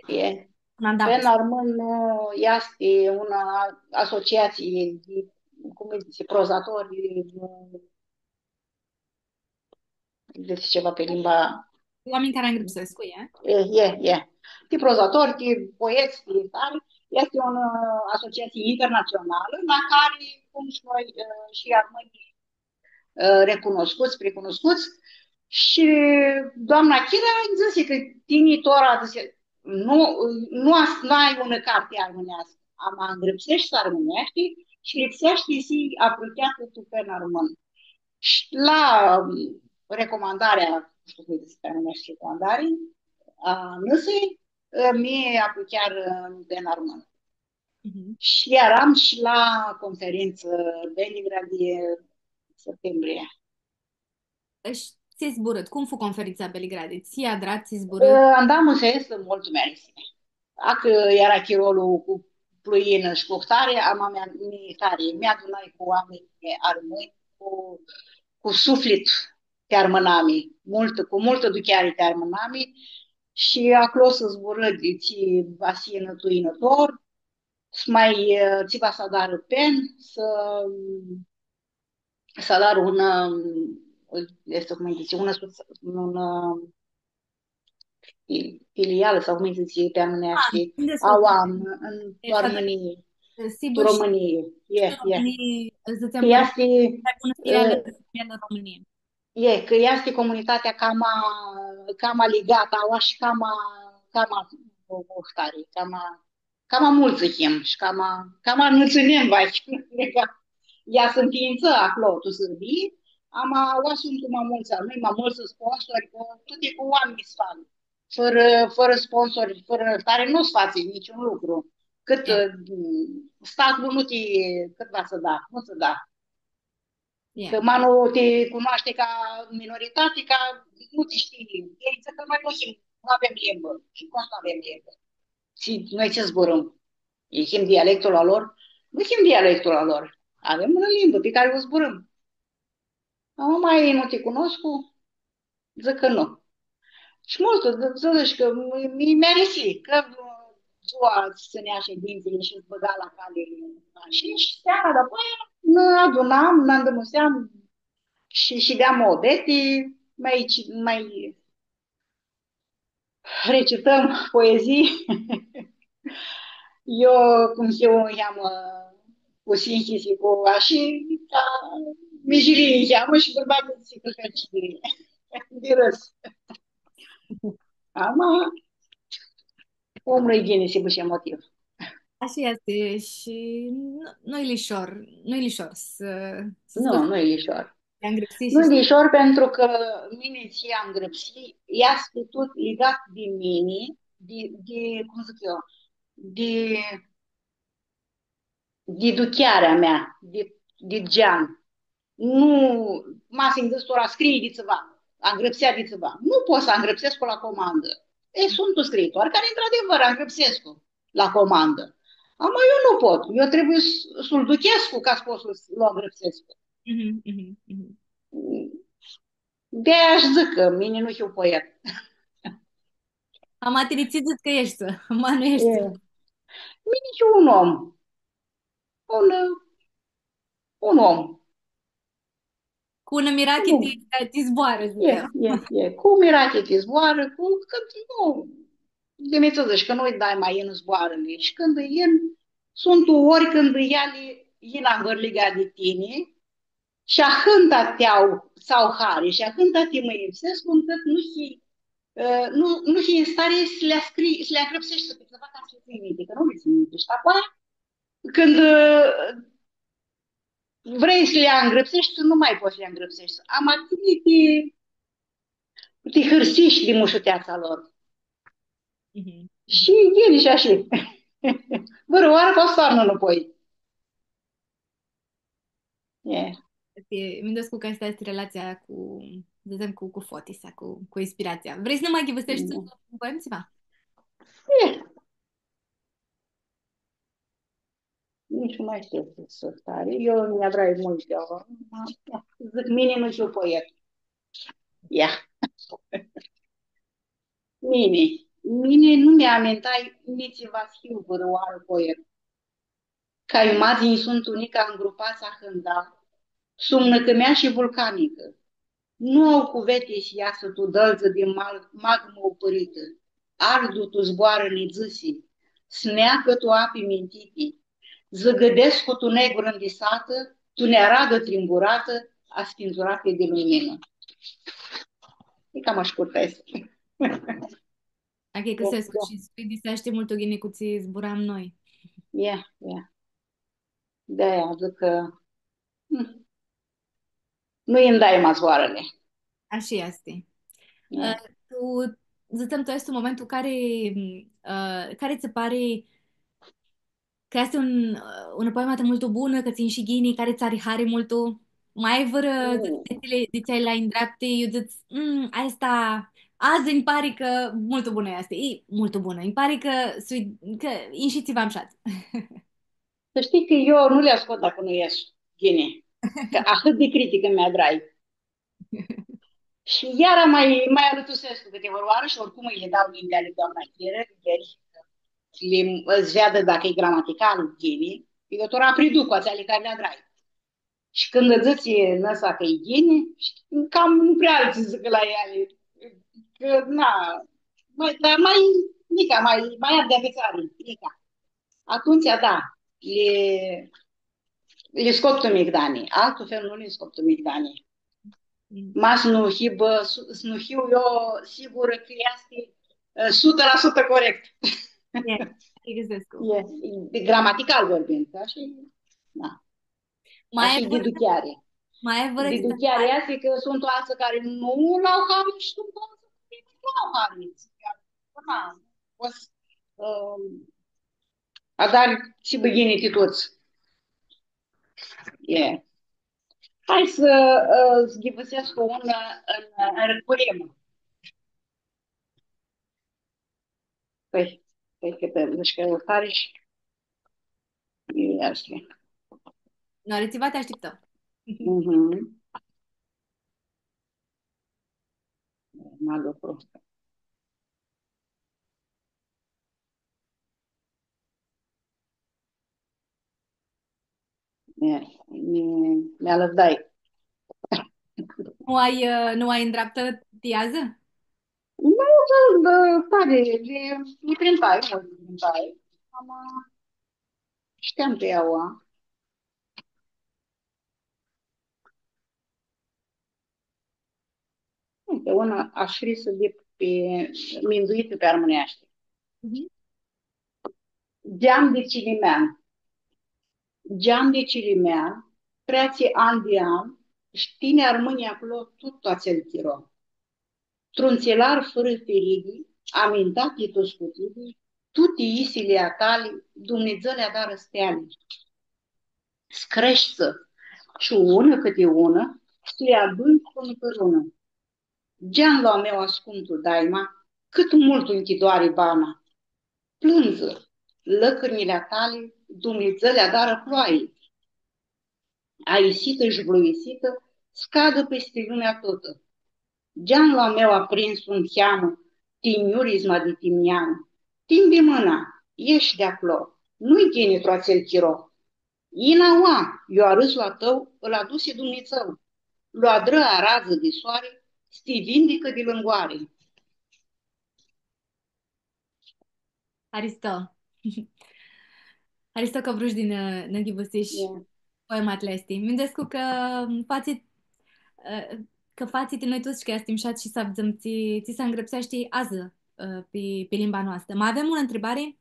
e. Pen Armãn, ã, easti unã asociatsii di, cum lji dzãtsi, prozatori, ã, dzãtsi tsiva pi limba... Oaminj cari angrãpsescu, e? E, e, e. Ti prozatori, ti poets, ti tari, easti unã, ã, asociatsii internatsionalã, la cari, cum shi noi, ã, shi armãnjlji, ã, recunoscuts, pricunuscuts. Shi doamna Chira nji dzãsi cã tini tora, dzãsi, nu, nu as-, nu ai unã carti armãneascã, ama angrãpseshti armãneashti shi lipseashti s-hii aprucheatã tu Pen Armãn. Shi la, um, recomandarea, nu shtiu cum s-numeashti, recomandare, a nãsãljei, ã, mi apuchearã, ã, di armãnã. Mhm. Shi earam shi la conferintsã Beligrad, septembrie. Shi tsi zburãt? Cum fu conferintsa Beligrad? Tsi adrat, tsi zburãt? Ã, andam s-escu multu mersi. Acã eara chirolu cu pluinã shi cu htari, ama mi, mi, htari, mi adunai cu oaminj armãnj, cu, cu suflit ti armãnami, multã, cu multã ducheari ti armãnami, shi aclo s-zburã di tsi va s-yinã tu yinitor, s-ma, tsi va s-adarã pen, s-, s-adarã un, ã, easti cum s-dzãtsi, un, un, ã, fi-, filialã sau cum s-dzãtsi pi armãneashti, a oamnã, tu Armãnii, tu Romãnii. E, e. Easti, e, cã easti comunitatea cama, cama ligatã, aua shi cama, cama, htari, cama, cama multsã him shi cama, cama nã tsãnem, va dzãc, ea s-nfiintsã aclo, tu Sãrbii, ama aua suntu ma multsã, nu, ma multsã sponsori, cu, tuti cu oaminj s-fac. Fãrã, fãrã sponsori, fãrã htari nu s-fatsi niciun lucru. Cãt, ã, statlu nu ti, cãt va s-da, nu s-da. Cã ma nu ti cunoashti ca minoritati, ca nu ti shtii. Elj dzãc cã noi nu him, nu avem limbã. Shi cum s-nu avem limbã? Shi noi tsi zburãm? Him dialectul a lor? Nu him dialectul a lor. Avem unã limbã pi cari u zburãm. Ama ma elj nu ti cunoscu, dzãc cã nu. Shi multu, dzã-, dzãc cã mi, mi, mi arisi, cã, ã, dzua s-tsãnea shedintsãli shi s-bãga la cali, ashi, shi seara dapoaia nã adunam, nã andãmuseam shi, shi shideam muabeti, ma, ma recitãm poezii. Eu, cum hiu, niheamã cu sinhisi, cu ashi, ca mijilii niheamã shi bãrbatslji s-cãlcã di, di rãs. Ama, omlu e ghini s-hibã shi emotiv. Ashi easti shi nu, nu-i lishor, nu-i lishor s-, s-, nu, nu-i lishor. Ti angrãpsii. Nu-i lishor pentru cã mini tsi angrãpsii, easti tut ligat di mini, di, di, cum dzãc eu, di, di duchearea mea, di, di gean. Nu, ma s-nji dzãts tora, scrii di tsiva, angrãpsea di tsiva. Nu pot s-angrãpsescu la comandã. E, suntu scriitori cari, într-adevăr, angrãpsescu la comandã. Ama eu nu pot. Eu trebuie s-, s-lu duchescu ca s-pot s-lu angrãpsescu. Mhm, mhm, mhm. De-aia ashi dzãc cã mini nu hiu poet. Ama tini tsi dzãts cã eshti, ma nu eshti. E. Mini hiu un om. Un, un om. Cu unã mirachi ti, ti zboarã, dzãc eu. E, e, e. Cu mirachi ti zboarã, cu, cã nu, di mi tsi dzãts, cã nu-lj dai ma yin zboarãli. Shi cãndu yin, suntu ori cãndu eali yin anvãrliga di tini, shi ahãnta ti au, ts-au hari, shi ahãnta ti mãyipsescu, ncãt nu hii, ã, nu, nu hii în stare s-li scrii, s-li angrãpseshti, s-li faci ca s-li tsãnj minti, cã nu li tsãnj minti. Shi apoaia, cãndu, ã, vrei s-li angrãpseshti, nu ma pots s-li angrãpseshti. Ama tini ti, ti hãrsishti di mushuteatsa lor. Mhm. Shi yin shi ashi. Vãrãoarã pots s-toarnã nãpoi. E. Ti, mi minduescu cã aestã easti relatsia cu, dzãtsem, cu, cu fotisea, cu, cu inspiratsia. Vrei s-nã ma ghivãseshti un poem, tsiva? E. Nitsi nu ma shtiu s-, s-, tari. Eu nj-adrai multu, eu, ma, ia, dzãc, mini nu hiu poet. Ia. Mini, mini nu mi amintai nitsi va s-hiu vãrãoarã poet. Ca imadzinj suntu nica ngrupats ahãnda, sum nã cãmeashi vulcanicã. Nu au cuveti s-easã tu dãldzã di mal-, magmã upãritã. Ardu tu zboarã nidzãsi, s-neacã tu api mintiti, zãgãdescu tu negurã ndisatã, tu nearadã trimburatã, aspindzuratã di luminã. E cama shcurtã aestã. Achicãsescu shi s-uidiseashti multu ghini cu tsi zburam noi. Ia, ia. Di-aia dzãc cã, mm, nu-i ndaima zboarãli. Ashi easti. E. Ã, tu, dzãtsem, tu easti un momentu cari, ã, cari tsã pari cã easti un, ã, unã poemã multu bunã, cã tsã inshi ghini, cari tsã ari hari multu. Ma ai vãrã, mm, di tsi li, di tsi li ai ndreapti, iu dzãts, "Mm, aestã, adzã nji pari cã multu bunã easti." E, multu bunã. Nji pari cã sui, cã inshi tsiva mshat. S-shtii cã eu nu li ascot dacã nu ies ghini. Cã ahãt di criticã mi adrai. Shi iara ma, ma alãtusescu cãtivãrãoarã shi oricum li dau ghini ali doamna Chirã, li, li s-veadã dacã e gramatical ghini, eu tora priduc cu atseali cari li adrai. Shi cãndu dzãtsi nãsa cã e ghini, shtii, cam nu prea ari tsi dzãcã la eali. Cã, na, ma, dar ma, nica, ma, ma ari di nvitsari, nica. Atumtsea, da, li, li scot tu migdani. Altu fel nu li scot tu migdani. Mm. Ma s-nu hibã, s-, s-nu hiu eu sigurã cã easti, ã, sutã la sutã corect. E, exact. E, di gramatical vorbind, da? Shi, da. Ma e vãrã, diducheari. Ma e vãrã diducheari, easti cã suntu altsã cari nu li au hari shi suntu altsã cari nu li au hari. Na, o s-, ã, adari s-hibã ghini ti tuts. E. Hai s-, ã, s-ghivãsescu unã, ã, ãn, ãn recurimã. Pãi, pãi, cã dzãts cã u hari shi e ashi. Nu ari tsiva, ti ashtiptãm. Mhm. Ma lucru. Mi, mi, mi alãvdai. Nu ai, ã, nu ai ndreaptã ti adzã? Nu, da, da, tari, li, li printai, multu li printai. Ama, shteam cã eara. Uite, unã ascrisã di pi, minduitã pi armãneashti. Mhm. Geam di cilimean. Geam di cilimean, treatsi an di an, shi tini armãnj aclo tut atsel chiro. Truntsilar fãrã firidi, amintat di tu scutidi, tuti isili a tali, Dumnidzã li adarã steali. S-creshti shi unã cãti unã, s-li adunj tu unã pãrunã. Geanlu a meu ascumtu daima, cãt multu nj-ti doari bana. Plãndzã, lãcrinjli a tali, Dumnidzã li adarã ploai. Aisitã shi vluisitã, s-cadã pisti lumea tutã. Geanlu a meu aprinsu nseamã, ti njurizma di ti mnjeamã. Tindi mãna, eshi di aclo, nu-i ghini tu atsel chiro. Ina aua, iu arãslu a tãu ãl adusi Dumnidzã, lu adrã aradz di soari, s-ti vindicã di lãngoari. Haristo. Haristo cã vrush di nã, nã ghivãsish poematli aesti. Minduescu cã fatsi, ã, cã fatsi ti noi tuts cã easti mshat shi s-avdzãm tsi, tsi s-angrãpseashti adzã, ã, pi, pi limba noastrã. Ma avem unã ntribari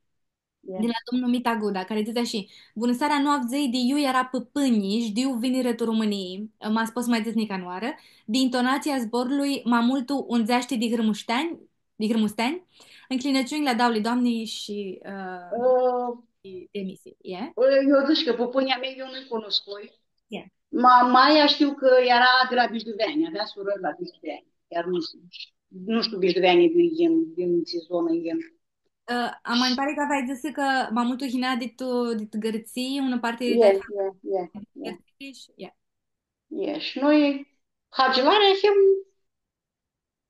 di la domnul Mita Guda, cari dzãtsi ashi: Bunã seara, nu avdzãi di iu eara pãpãnjlji shi di iu vinirã tu Romãnii, ma s-pots s-ma dzãts nica nãoarã, di intonatsia a zborlui, ma multu undzeashti di Hãrmushtenj, di Hãrmushtenj, ncljinãciunj la Dauli Doamni shi, ã, shi demisii, e? Ã, eu dzãc cã pãpãnjlji a mei eu nu-lj cunuscui. E. Ma, maia shtiu cã eara di la Bijduveani, avea surãri la Bijduveani. Chiar nu shtiu, nu shtiu Bijduveani di iu yin, din tsi zonã yin. Ã, ama nji pari cã aveai dzãsã cã ma multu yinea dit, dit Gãrtsii, unã parti di, e, e, e, e. Gãrtsii shi, e. E, shi noi, Hagilari, him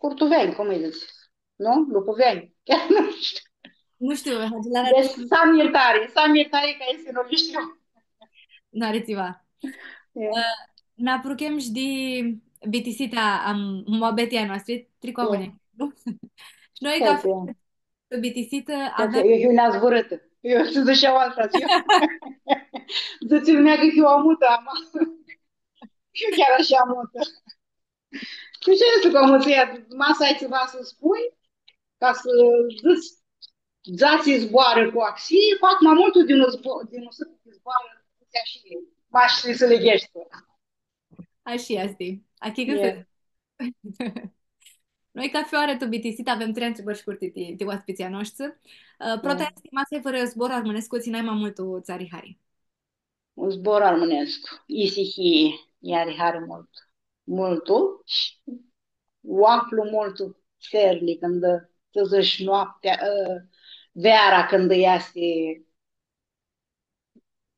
curtuveanj, cum lji dzãts? Nu? Lupuveanj. Chiar nu shtiu. Nu shtiu, Hagilari. Deci, s-am iertari, s-am iertari cã aesti nu li shtiu. Nu ari tsiva. E. Ã, nã apruchem shi di bitisita a muabetii a noastri, tricu aoa, nu? Shi noi, ca, e, tu bitisitã, cã avem, eu, eu nã zburãtã. Eu s-dzãc shi eu alta, eu. Dzãtsi lumea cã eu amutã, ama. Eu chiar ashi amutã. Shi tsi easti cu amutsia? Ma s-ai tsiva s-spunj, ca s-dzãts, dzatsi zboarã cu axii, fac ma multu di un zbo-, di un sãpã di zboarã, dzãtsea shi el. Ma shi s-li gheshti. Ashi easti. Achicãsescu. Noi, cafi oarã tu bitisitã, avem trei ntribãri shcurti ti, ti oaspitslji a noshtri. Ã, prota easti, ma s-ai vãrã zbor armãnescu tsi nai ma multu tsã ari hari? Un zbor armãnescu. Isihii, nj-ari hari multu. Multu. Shi u aflu multu searli, cãndu, s-dzãts, noaptea, ã, veara, cãndu easti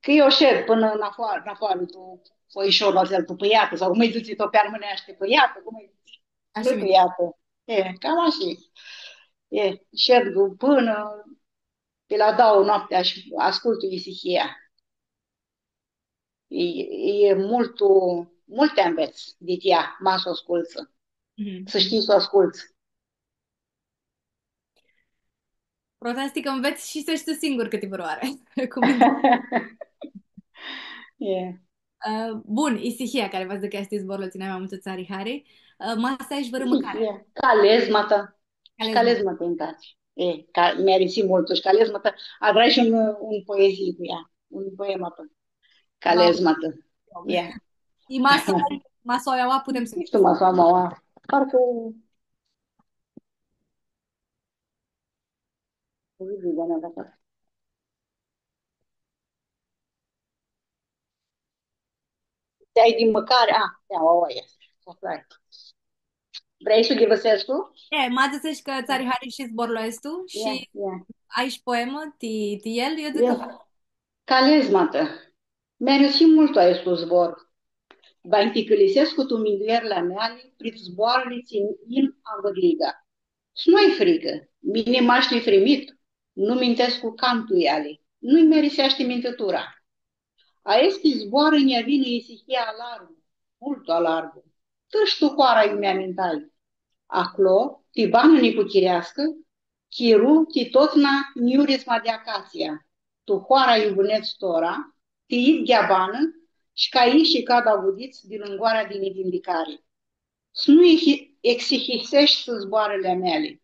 Cã eu shed pãnã nafoarã, nafoarã, tu foishorlu atsel, tu pãiatã, sau cum ãlj dzãtsi tu pi armãneashti, pãiatã, cum ãlj dzãtsi? Ashi. Nu-i pãiatã. E, cam ashi. E, shed pãnã pi la dauã noaptea shi ascultu isihia. E, e multu, multu ti anvets di ea, ma s-u ascultsã. Mhm. S-shtii s-u ascultsã. Prota easti cã nvets shi s-eshti singur cãtivãrãoarã. Cum e. E. Ã, bun, isihia, cari va s-dzãcã cã easti zborlu tsi nai ma multu tsã ari hari. Ã, ma s-ai shi vãrã mãcari? Isihia. Calezmata. Shi calezmata. Calezmata nj-tachi. E, ca, mi-arisi multu shi calezmata. Adrai shi un, un poezii cu ea. Un poemã pi calezmata. Wow. E. E, ma s-u ai, ma s-u ai aua, putem s-u... Nu shtiu, ma s-u am aua. Parcã u Ui, Viviana, da. Tsi ai di mãcari? Ah, ia, o, o, ia. Vrei s-u ghivãsescu? E, ma dzãseshi cã tsã ari hari shi zborlu aestu shi ai shi poemã ti, ti el, eu dzãc cã... Calezmatã. Mi-arisi multu aestu zbor. Va nj-ticãlisescu tu minduerli a meali, prit zboarãli tsi yin anvãrliga. S-nu ai fricã, mini mash nifrimit, nu mintescu cantu eali, nu-nj mi-ariseashti mintitura. Aesti zboarã nj-avinã isihia alargu, multu alargu. Tãsh tu hoara iu mi amintai. Aclo, ti banã nicuchireascã, chiru ti totna njurizma di acatsia. Tu hoara iu bãnedz tora, ti idghea banã, sh-ca ishi cad avudits di lungoarea di nivindicari. S-nu ihi-, exihiseshti zboarãli a meali.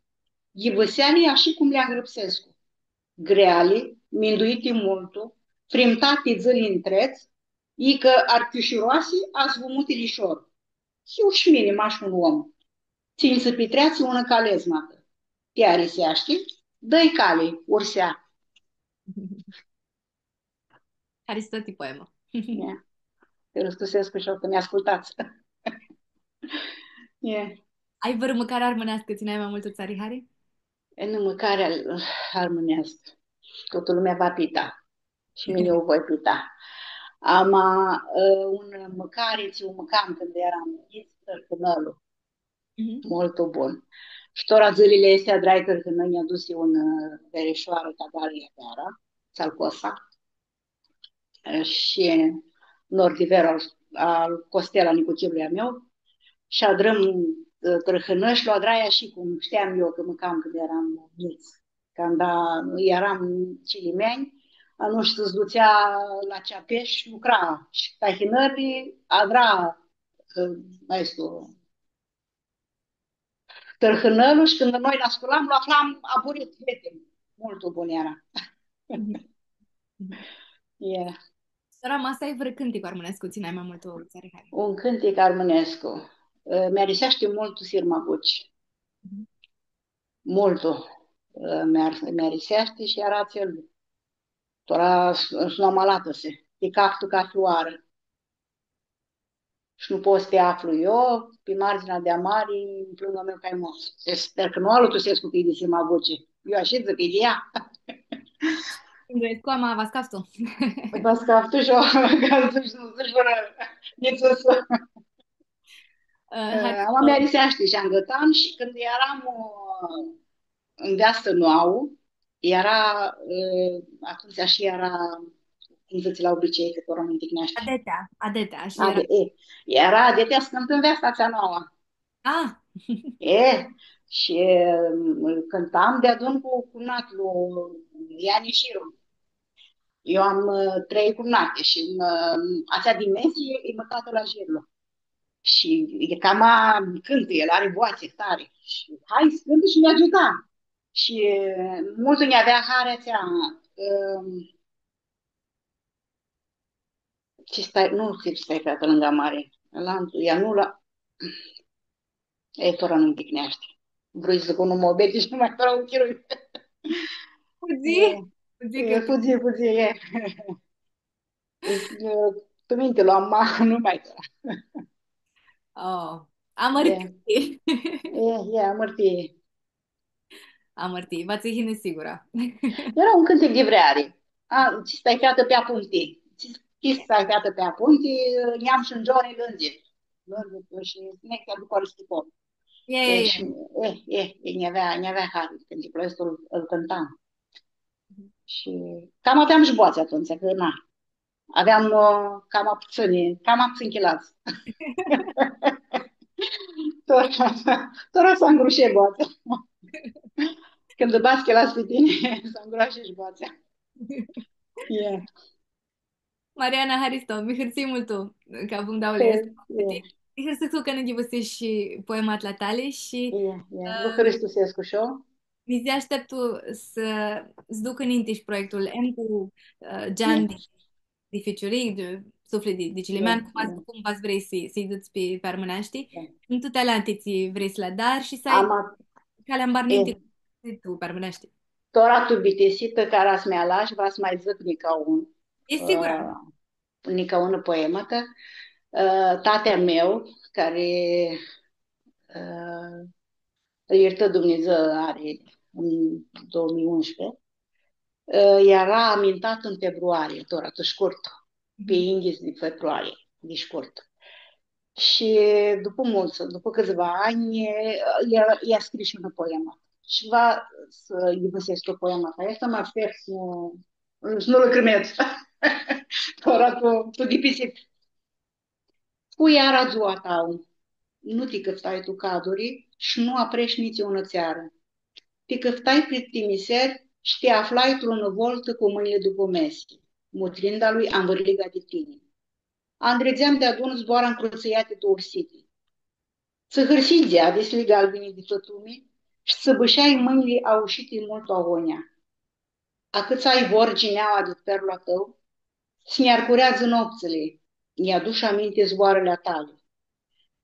Ghivãseali ashi cum li angrãpsescu. Greali, minduiti multu, frimtati dzãli ntredz, icã archiushiroasi, azvumuti lishor. Hiu shi mini, mash un om. Tsi nji si pitreatsi unã calezmatã. Ti ariseashti? Dã-lj cali, ursea. Haristo ti poemã. Ia. Ti rãstusescu shi eu cã mi-ascultats. Ia. Ai vãrã mãcari armãneascã tsi nai ma multu tsã ari hari? E, nu, mãcari al-, armãneascã. Tutã lumea va pita. Shi mini u voi pita. Ama, ã, unã mãcari tsi u mãcam cãndu earam njits, tãrhãnãlu. Mhm. Multu bun. Shi tora dzãlili aesti adrai tãrhãnã, nj-adusi unã, ã, verishoarã, Tagalia Beara, Tsãlcosa. Ã, shi nor di Vera al, al Costel, a nicuchirlui a meu. Shi adrãm, ã, tãrhãnã shi lu adrai ashi cum shteam eu cã mãcam cãndu earam njits. Canda earam cilimeanj, a noshtri s-dutsea la ceapesh, lucra shi tahinãli adra, ã, aestu, tãrhãnãlu shi cãndu noi nã sculam, lu aflam aburit, vetin. Multu bun eara. Mhm. Ia. Tora, ma s-ai vãrã cãntic armãnescu, tsi nai ma multu tsã ari hari? Un cãntic armãnescu. Ã, mi-ariseashti multu Sirma Vuci. Mhm. Multu. Ã, mi-ar-, mi-ariseashti shi eara atsel. Tora s-, s-nu am alatã, s-, ti caftu cafi oarã. Shi nu pot s-ti aflu eu, pi mardzinea di amari, ãmplung a meu cai mos. Sper cã nu alutusescu cã-i di Sirma Vuci. Eu ashi dzãc, e di ea. Minduescu, ama va s-caftu. Va s-caftu shi eu, ca s-dzãts, nu dzãts vãrã, nitsi s-, ã, ã, ama mi-ariseashti shi angãtan shi cãndu earam, ã, nveastã noauã, eara, ã, atumtsea shi eara, cum dzãtsi la obicei, cã tora nu mi ticneashti. Adetea, adetea, shi eara. Ade-, e, eara adetea s-cãntã nveasta atsea noauã. Ah! E, shi, ã, cãntam deadun cu cumnatlu, Iani Shiru. Eu am, ã, trei cumnati shi, ã, atsea di mesi e mãcatã la Jirlu. Shi e cama, cãntã, el ari boatsi tari. Shi hai, cãntã shi nã agiuta. Shi multu nj-avea hari atsea, ãm, tsi stai, nu tsi stai, frate, lãngã amari. alantu, ea nu la... E, tora nu-nj ticneashti. Vrui s-dzãc unã muabeti shi nu ma trau chirui. Fudzi? E, fudzi, e, cã fudzi, fudzi, e. E, tu minti lu am, ma nu ma tora. Oh, amãrtii. E, e, amãrtii. Amãrtii, va tsã yinã sigura. Eara un cãntic di vreari. A, tsi stai featã pi apunti. Tsi, tsi stai featã pi apunti, njam shi ngiori lãndzi. Lãndzi shi s-neg dupã aristipon. E, e, e, shi, e, e, e, nj-avea, nj-avea hari cãnticlu aestu, lu, lu cãntam. Shi cama aveam shi boatsi atumtsea, cã, na, aveam, ã, cama putsãni, cama putsãni chilats. Tora, tora s-angrushe boatsea. Cãndu badz chilats pi tini, s-angroashã shi boatsea. Yeah. Mariana, haristo, mi hãrsii multu cã avum dauli aesti. Mi hãrsescu cã nã ghivãsishi shi poematli a tali shi, yeah, yeah, vã hãristusescu shi eu. Nidzi ashteptu s-, s-ducã ninti shi proiectul em cu, ã, Gian di, di ficiuric, di suflit di, di cilimean, cum va, cum va s-vrei s-, s-lji duts pi, pi armãneashti. Suntu tuti alanti tsi vrei s-li adari shi s-ai calea mbar ninti tu pi armãneashti. Tora tu bitisitã cara s-mi alash, va s-ma dzãc nica un, e sigur, ã, nica unã poemã, cã, ã, tatea meu, cari, ã, lu ljirtã Dumnidzã, ari, tu doauã njilji unsprãdzatsi, ã, eara amintat tu februarii, tora, tu shcurtu, pi yinghits di februarii, di shcurtu. Shi dupã multsã, dupã cãtsiva anj, ea, ea scrishi unã poemã. Shi va s-ghivãsescu poema aestã, ma sper s-nu, s-nu lãcrimedz. Tora tu, tu dipisit. Fu iara dzua ta, nu ti cãftai tu caduri shi nu apresh nitsi unã tsearã. Ti cãftai pri timiseri shi ti aflai tu unã voltã cu mãnjli dupã mesi, mutrinda lui anvãrliga di tini. Andridzeam deadun zboara ncrutsãiati tu ursiti. Tsã hãrsi dzeadi s-li galbini di fãtumi shi tsã bãsheai mãnjli aushiti multu agonja. Acãtsai vor gineaua di perlu a tãu, s-nj-arcureadzã noptsãli, nj-adush aminti zboarãli a tali.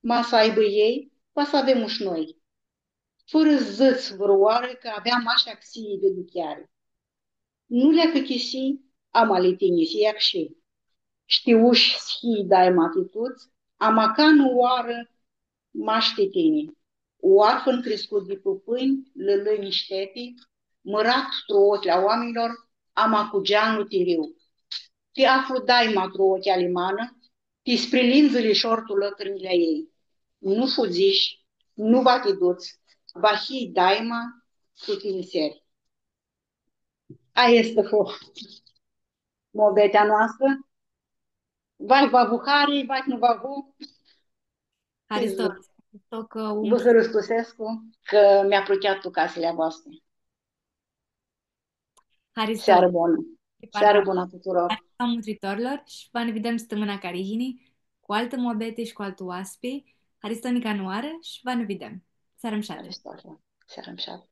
Ma s-aibã elj, va s-avem shi noi. Fãrã s-dzãts vãrãoarã cã aveam ashi axii di aducheari. Nu li acãchisii, ama li tinjisii acshi. Shtiu sh-hii daima ti tuts, ama canãoarã mash ti tini. Oarfãn criscut di pãpãnj, lãlãnj shi teti, mãrat tru oclji a oaminjlor, ama cu geanlu ti riu. Ti aflu daima tru oclji a limanã, ti sprilindzã lishor tu lãcrinjli a ljei. Nu fudzish, nu va ti duts, va hii daima tu timiseri. Aestã fu muabetea noastrã. Vai va avu hari, vai nu va avu. Haristo, haristo cã... Vã hãristusescu cã mi aprucheats tu casili a voastri. Haristo. Searã bunã. Searã bunã a tuturor. Haristo a mutritorlor shi va nã videm stãmãna cari yini cu altã muabeti shi cu altu oaspi. Haristo nica nã oarã shi va nã videm. Searã mushatã. Haristo. Searã mushatã.